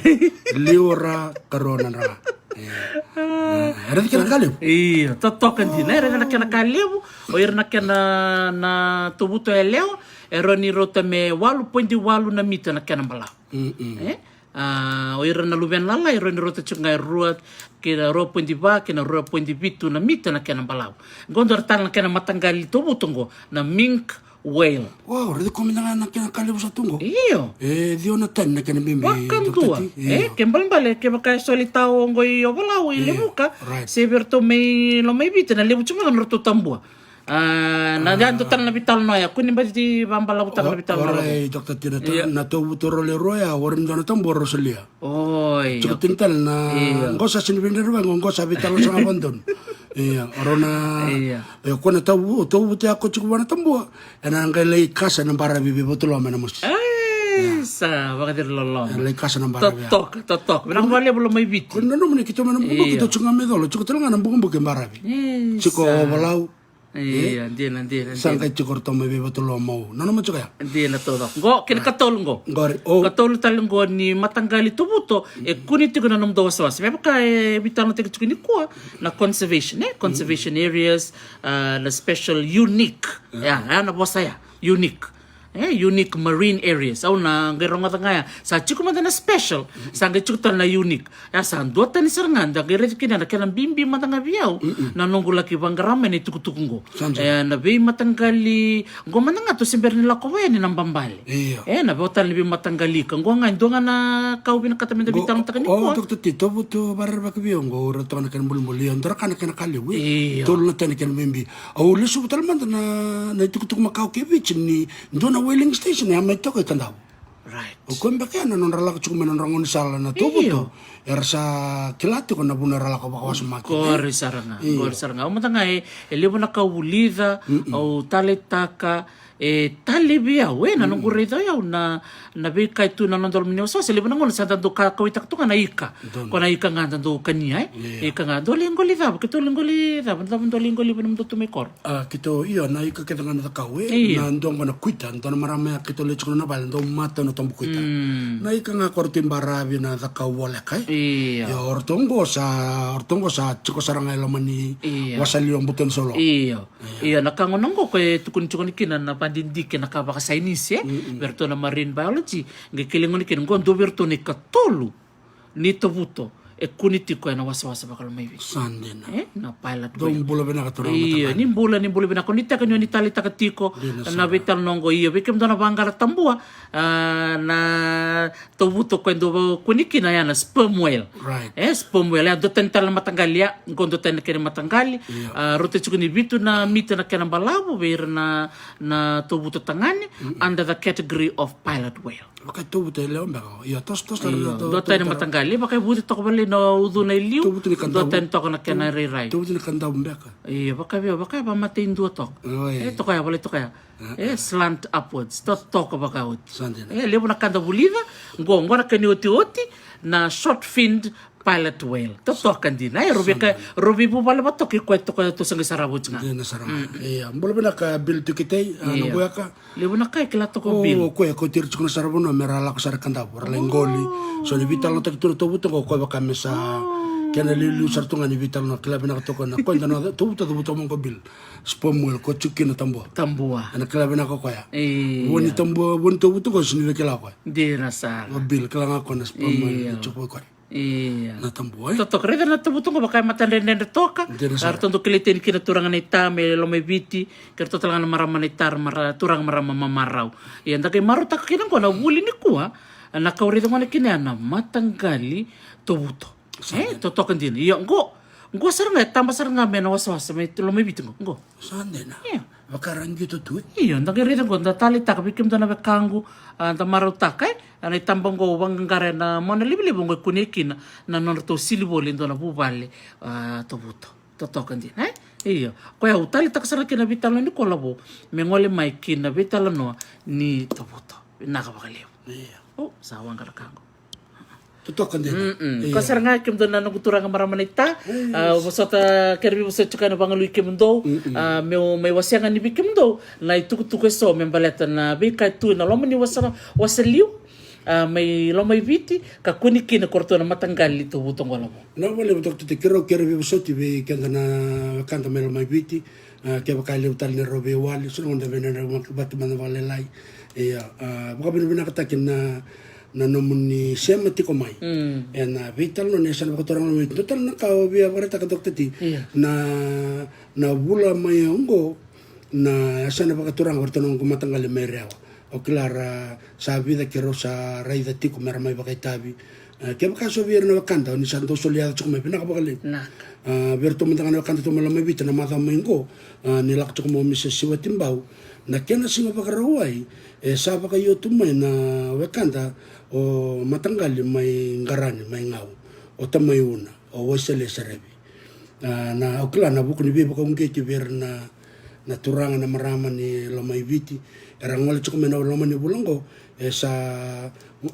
Liura, karua Nadroga. Ia. E raica kena ka levu. Io, totoka dina, e raica na kena ka levu, o ira na kena na tovuto yalewa, e rawa ni rauta me walu poidi walu na mita na kena balavu. E? A, o ira na luvena lalai, e rawa ni rauta tiko ga e rua, kei na rua poidi va, kei na rua poidi vitu na mita na kena balavu. Qo dua tale na kena mataqali tovuto qo, na mink whale. Wow, raica koya mada ga na kena ka levu sa tu qo. Io. E, ciwa na tani na kena bibi. Vakadua. Io. E, ke balebale, kevaka e soli tao qo i Ovalau, i Levuka. Right. Se vei iratou mai Lomaiviti, na levu tiko ga na nodratou tabua. A, na, ya dua tale na veitalanoa ya, kua ni baci vakabalavutaka na veitalanoa. Orait, Doctor Tina, na tovuto rau lewe rua ya, o ira na dua na tabua rau solia. Oi. Tiko tini tale na, qo sa sini veidredrevaki, qo sa veitalanoa sara ga vakadodonu. Ia, o rau na, ia, ko na tovu-, tovuto ya ko tiko vua na tabua, ena qai lai kasa na baravi vei Vatuloma ena mosi. Ai, sa vakaciri loloma. Ena lai kasa na baravi ya. Totoka, totoka. Vinaka vakalevu Lomaiviti. Ko na nomuni keitou mai na bukabuka, keitou tiko ga mai Colo, tiko tale ga na bukabuka e baravi. Tiko Ovalau. Ia, dina, dina, sa qai tiko ratou mai vei Vatuloma. Nanuma tiko ya. Dina taucoko. Qo, kena katolu qo. Qori, o. Katolu tale qo ni mataqali tovuto, e kune tiko na nomudou wasawasa. Me vaka e veitalanoataki tiko nikua, na conservation, e? Conservation areas, a, na special unique. Ya, ya na vosa ya, unique. E, unique marine areas. Au na qai rogoca ga ya. Sa tiko mada na special, sa qai tiko tale na unique. Ya sa duatani sara ga, da qai raica kina na kena bibi mada ga vei au. Na noqu laki vaqara mai na itukutuku qo. Sa dina. E, na veimataqali, qo mada ga tou se bera ni lako vaya ni na babale. Io. E, na veiwatali ni veimataqali ika. Qo ga e dua ga na ka au vinakata me da veitalanoataka nikua. O, Doctor T, tovuto vakarerevaki vei au qo, au raica toka na kena bolebole. Io, dua na ka na kena ka levu, e. Io. Tolu na tani kena bibi. Au lesuva tale mada na, na itukutuku makawa kei Viti ni dua na whaling station ya mai toka i Kadavu. Right. O koya beka ya na nodra lako tiko mai na nodra gaunisala na tovuto. Io. Era sa kila tiko na vuna era lako vakawasoma kina. Qori sara ga, qori sara ga. Au mada ga e, e levu na ka au vulica, au taleitaka, e talevi au, e, na noqu raica o yau na, na veika e tu na noda loma ni wasawasa, e levu na gauna sa da dau ka-, kauwaitaka tu ga na ika. Ko na ika ga da dau kania, e. Io. Ika ga, dou lai qoli cava, keitou lai qoli cava, cava dou lai qoli vei nomudou tu mai koro. A, keitou, io, na ika kece ga na cakau, e. Io. Na dua qo na kuita, dua na marama ya keitou lai tiko na vale, dau matau na tobu kuita. Mm. Na ika ga ko ratou i baravi na cakau voleka, e. Io. Io, o ratou qo sa, o ratou qo sa tiko sara ga e loma ni wasaliwa Butonisolo. Io. Io, na ka gona qo ko e tukuni tiko ni kina na vadidike na ka vakasainisi, e. Vei ratou na marine biology, qai kele gona kina qo dua vei ratou na ikatolu ni tovuto e kune tiko ena wasawasa vakalomaivi. Sa dina. E, na pilot whale. Dou bula vinaka turaga. Io, ni bula, ni bula vinaka. Ni teka ni o ni taleitaka tiko na veitalanoa oqo. Io, vei kemudou na vaqara Tabua, a, na tauvuto ko e dou kune kina ya na sperm whale. Right. E, sperm whale. Ya, dua tani tale na mataqali ya, qo dua tani na kena mataqali. Io. A, rauta tiko ni vitu na mita na kena balavu vei ira na, na tauvuto tagane, under the category of pilot whale. Vaka e tauvuto e lewa beka. Io, toso, toso. Io, dua tani mataqali, vaka e vuti toka vale na ucuna e liu. Tauvuto ni kadavu. Dua tani toka na kena rairai. Tauvuto ni kadavu beka. Io, vaka vei au, vaka e vakamatei dua toka. Oi. E, toka ya, vale toka ya. E, slant upwards. Totoka vakaoti. Sa dina. E, levu na ka da vulica. Qo, qo na kena iotioti, na short finned pilot whale. Totoka dina. E, rau vei ka, rau veivuvale vatoka i koya toka, tou sa qai sarava oti ga. Dina sara ga. Ia, bula vinaka Bill Tukitei, a, na Bueka. Levu na ka e kila toka o Bill. O koya, ko tiri tiko na saravanua me ra lako sara kadavu, ra lai qoli. So ni veitalanoataki tu na tauvuto qo, koya vaka me sa kena liuliu sara tu ga ni veitalanoa, kila vinaka toka na koya da na tauvuto, tauvuto mo qo Bill. Sperm whale, ko tiko kina Tabua. Tabua. Ena kila vinaka koya. E. Vo ni Tabua, vo ni tauvuto qo, sini vei kila koya. Dina sara. O Bill, kila ga koya na sperm whale, ni tiko koya. Ia. Na Tabua, e? Totoka, raica na tauvuto qo vaka e matadredredre toka. Dina sara. Ratou dau kilai tani kina turaga na ita mai Lomaiviti, kei ratou tale ga na marama na ita, mara, turaga marama mamarau. Ia, da qai marautaka kina qo na vuli nikua, na ka au raica gona kina ya na mataqali tauvuto. Sa dina. E, totoka dina. Ia, qo, qo sara ga, e taba sara ga mai na wasawasa mai Lomaiviti qo, qo. Sa dina. Ia. Vaka ra qito tu, e? Io, da qai raica qo, da taleitaka vei kemudou na wekaqu, a, da marautaka, e? A, na itaba qo au vaqaqara ena mona livaliva qo e kunei kina na nodratou sili voli e dua na vuvale, a, tauvuto. Totoka dina, e? Io. Koya au taleitaka sara kina na veitalanoa ni kola vou me gole mai kina veitalanoa ni tauvuto. Vinaka vakalevu. Io. O, sa waqa na ka qo. Totoka dina. Mm-mm. Io. Ko sara ga kemudou na noqu turaga marama na ita. Yes. A, vosota, kere veivosoti tiko na vagalui kemudou. Mm-mm. A, meu mai wasea ga ni vei kemudou na itukutuku eso me baleta na veika e tu ena loma ni wasa, wasa liu. A, mai Lomaiviti, ka kune kina ko ratou na mataqali tauvuto qo Lavo. Na vale vata tiko, keirau kere veivosoti vei keda na wekada mai Lomaiviti. A, kevaka e levu tale ni rau veiwali, so na gauna da veinanau vata mada vakalailai. Ia, a, vakavinavinakataki na, na nomuni sema tiko mai. Mm. Ena veitalanoa ni yasana vakaturaga mai Viti. Dua tale na ka au via vakaraitaka, Doctor T. Ia. Na, na vula mai oqo, na yasana vakaturaga vei ratou na noqu mataqali mai Rewa. Au kila ra sa vica keirau sa raica tiko me ra mai vakaitavi. E, kevaka so vei ira na wekada, o ni sa dau soli yaca tiko mai, vinaka vakalevu. Naka. A, vei iratou mada ga na wekada tou mai Lomaiviti na macawa mai qo, a, ni lako tiko mai o Misa Siwatibau. Na kena Siga Vakarauwai, e sa vakaio tu mai na wekada o mataqali mai Qarani, mai Gau. O Tamai Una, o Waisale Serevi. A, na, au kila na vuku ni veivakauqeti vei ira na, na turaga, na marama ni Lomaiviti. Era gole tiko mai na loma ni vula oqo, e sa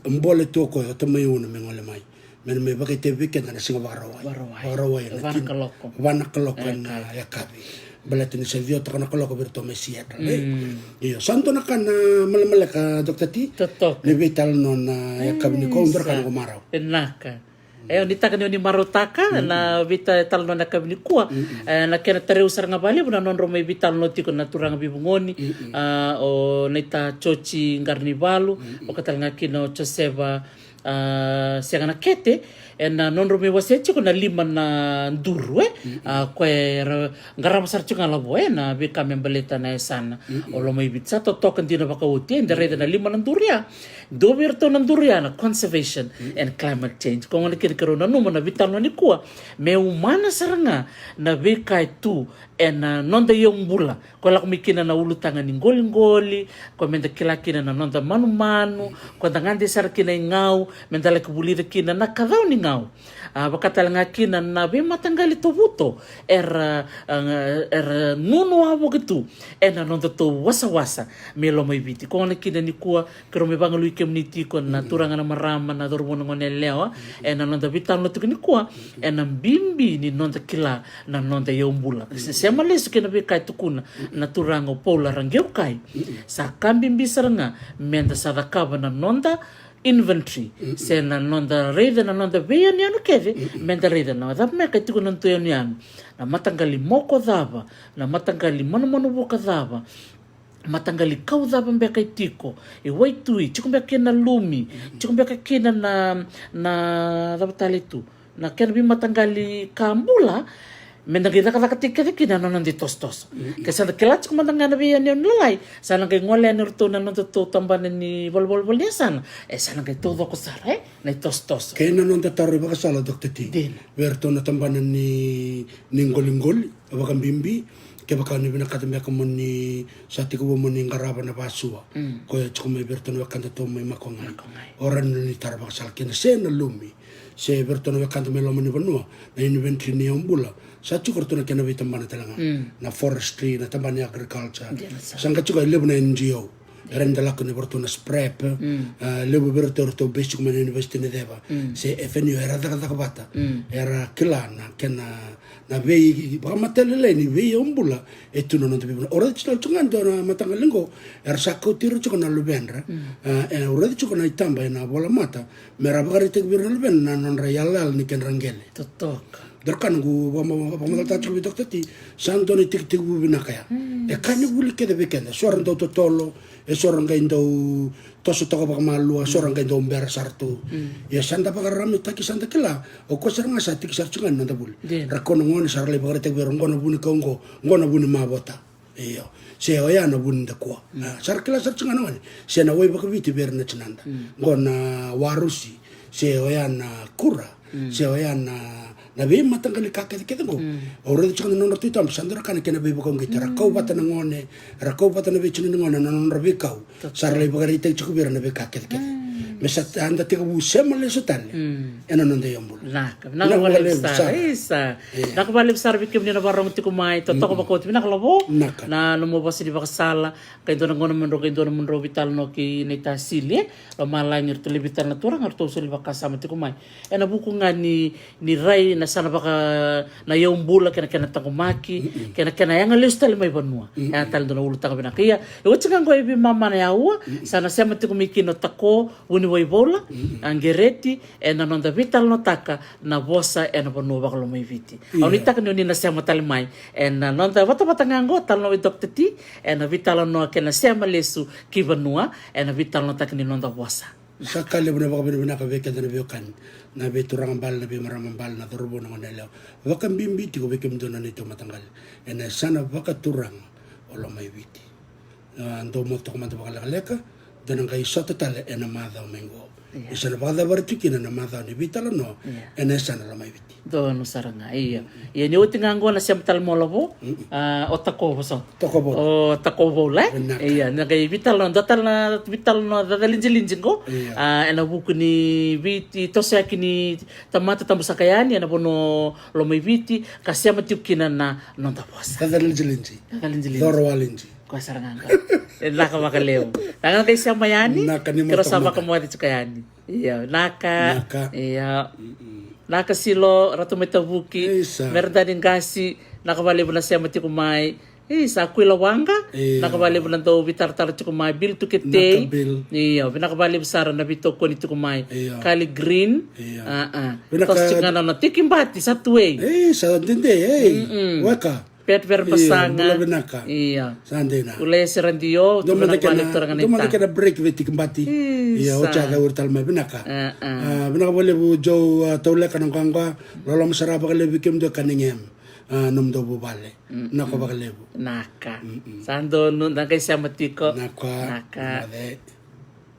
bole tu o koya, o Tamai Una me gole mai. Me na mai vakaitavi vei keda na Siga Vakarauwai. Vakarauwai. Vakarauwai, na va na kaloko. Va na kaloko ena yakavi. Baleta ni sa ciwa toka na kaloko vei iratou mai Seattle, e? Mm. Io, sa dua na ka na malemaleka, Doctor T. Totoka. Ni veitalanoa na yakavi nikua, dua na ka na noqu marau. Vinaka. E, o ni taka ni o ni marautaka na veitalanoa na yakavi nikua. Mm-mm. E, na kena tarai au sara ga vakalevu na nodrau mai veitalanoa tiko na turaga veivugoni. Mm-mm. A, o naita Joji Qaranivalu, mm-mm, vaka tale ga kina o Josefa, a, Sega na Kete, ena nodrau mai wasea tiko na lima na duru, e? Mm-mm. A, koya era qarava sara tiko ga Lavo, e, na veika me baleta na yasana. Mm-mm. O Lomaiviti, sa totoka dina vakaoti, e, da raica na lima na duru ya. Dua vei iratou na duru ya na conservation, mm, and climate change. Ko gona kina keirau nanuma na veitalanoa nikua me umana sara ga na veika e tu ena noda iyaubula. Ko lako mai kina na ulutaga ni qoliqoli, ko meda kila kina na noda manumanu, ko da gade sara kina i Gau, meda laki vulica kina na kacau ni Gau. A, vaka tale ga kina na veimataqali tauvuto era, a, era nunu wavoki tu ena nodatou wasawasa mai Lomaiviti. Ko gona kina nikua, keirau mai vagalui kemuni tiko na turaga, na marama, na cauravou, na gone yalewa, ena noda veitalanoa tiko nikua ena bibi ni noda kila na noda iyaubula. Se, sema lesu kei na veika e tukuna na turaga o Paula Raqeukai. Sa ka bibi sara ga meda sa cakava na noda inventory, mm-mm, se na noda raica na noda veiyanuyanu kece, mm-mm, meda raica na cava beka e tiko na noda yanuyanu. Na mataqali moko cava, na mataqali manumanu vuka cava, mataqali kau cava beka e tiko, e waitui, tiko beka kina na lumi, mm-mm, tiko beka kina na, na cava tale tu. Na kena veimataqali ka bula me da qai cakacakataki kece kina na noda itosotoso. Ke sa da kila tiko mada ga na veiyanuyanu lalai, sa na qai gole yani o ratou na nodatou tabana ni volivoli ni yasana. E sa na qai taucoko sara, e, na itosotoso. Kei na noda taro ivakasala, Doctor T. Dina. Vei iratou na tabana ni, ni qoliqoli, vakabibi kevaka ni vinakata beka mo ni sa tekivu mo ni qarava na vasua. Koya tiko mai vei iratou na wekadatou mai Makogai. Makogai. O rawa ni tara vakasala kina se na lumi. Se vei iratou na wekada mai loma ni vanua, na inventory ni yaubula. Sa tiko ratou na kena veitabana tale ga. Na forestry, na tabana ni agriculture. Dina sara. Sa qai tiko e levu na N G O. Era ni da lako ni vei iratou na SPREP, e levu vei iratou, ratou base tiko mai na university ni ceva. Se F N U, era cakacaka vata. Era kila na kena, na vei, vakamatailalai ni veiyaubula e tu na noda veivanua. Au raica tiko ga dua na mataqali qo, era sa kauti ira tiko na luvedra. E, au raica tiko na itaba ena volamata, me ra vakaraitaki vei ira na luvena na nodra yalayala ni kedra qele. Totoka. Dua na ka noqu vakama-, vakamacalataka tiko vei Doctor T, sa dua na itekitekivu vinaka ya. E ka ni vuli kece vei keda, so era dau totolo, e so era qai dau toso toka vakamalua, so era qai dau bera sara tu. Ia sa da vakararamataki, sa da kila, o koya sara ga sa tiki sara tiko ga na noda vuli. Dina. Ra kau na gone sa ra lai vakaraitaki vei ira, qo na vunikau qo, qo na vunimavota. Io. Se oya na vunidakua. A, sa ra kila sara tiko ga na gone. Se na wai vakaviti vei ira na tinada. Qo na warusi. Se oya na kura. Se oya na, na veimataqali ka kecekece qo. Au raica tiko na nodratou itaba, sa dua na ka na kena veivakauqeti. Ra kau vata na gone, ra kau vata na veitinani gone na nodra veikau. Sa ra lai vakaraitaki tiko vei ira na veika kecekece. Me sa da tekivu sema lesu tale ena noda yaubula. Vinaka, vinaka vakalevu sara. Isa. Vinaka vakalevu sara vei kemuni na vakarorogo tiko mai. Totoka vakaoti. Vinaka Lavo. Na nomu vosa ni vakasala. Qai dua na gauna mo drau, qai dua na mo drau veitalanoa kei Nei Tasili, e. Lomalagi, ratou levu tale na turaga ratou soli vakasama tiko mai ena vuku ga ni, ni rai na sa na vaka na yaubula kei na kena taqomaki kei na kena yaga lesu tale mai vanua. E a tale dua na ulutaga vinaka. Ia, e oti ga qo e veimama na aua, sa na sema tiko mai kina o Tako Vuniwaivola, a, Qereti, ena noda veitalanoataka na vosa ena vanua vakalomaiviti. Au nuitaka ni o ni na sema tale mai ena noda vatavata ga qo, talanoa vei Doctor T, ena veitalanoa kei na sema lesu ki vanua, ena veitalanoataka ni noda vosa. Sa ka levu na vakavinavinaka vei keda na veiwekani, na veituraga bale, na veimarama bale, na cauravou, na goneyalewa. Vakabibi tiko vei kemudou na neitou mataqali ena yasana vakaturaga o Lomaiviti. A, dou moce toka mada vakalekaleka, dou na qai sota tale ena macawa mai qo. Ia. Ni sa na vakacavari tu kina na macawa ni veitalanoa ena yasana Lomaiviti. Donu sara ga, ia. Ia ni oti ga qo na sema tale mai o Lavo, a, o Tako Vosa. Tako Vola. O Tako Vola, e? Vinaka. Ia, na qai veitalanoa, dua tale na veitalanoa cacalidilidi qo. Ia. A, ena vuku ni veitosoyaki ni tamata tabusaka yani ena vanua o Lomaiviti, ka sema tiko kina na noda vosa. Cacalidilidi. Cacalidilidi. Coro walidi. Koya sara ga qo. E, naka vakalevu. Na qai sema yani, keirau sa vakamoce tiko yani. Ia, naka. Naka. Ia. Naka Silo, Ratu Mai Tavuki, Merda ni Qasi, naka vakalevu na sema tiko mai. Isa, Kuila Waqa, naka vakalevu na dau veitaratara tiko mai, Bill Tuketei. Naka Bill. Ia, vinaka vakalevu sara na veitokoni tiko mai. Ia. Kali Green. Ia. A, a. Vinaka. Toso tiko ga na Tiki Bati, sa tu ei. Ei, sa dede, ei. Weka. Pet Vera Basaga. Bula vinaka. Ia. Sa dina. Ulese Radio, dua mada kena, dua mada kena break vei Tiki Bati. Ia, oti a cau ira tale mai, vinaka. A, vinaka vakalevu Joe, a, Tauleka na qaqaqa, loloma sara vakalevu vei kemudou ka nigem. A, nomudou vuvale. Naka vakalevu. Naka. Sa donu, da qai sema tiko. Naka. Naka.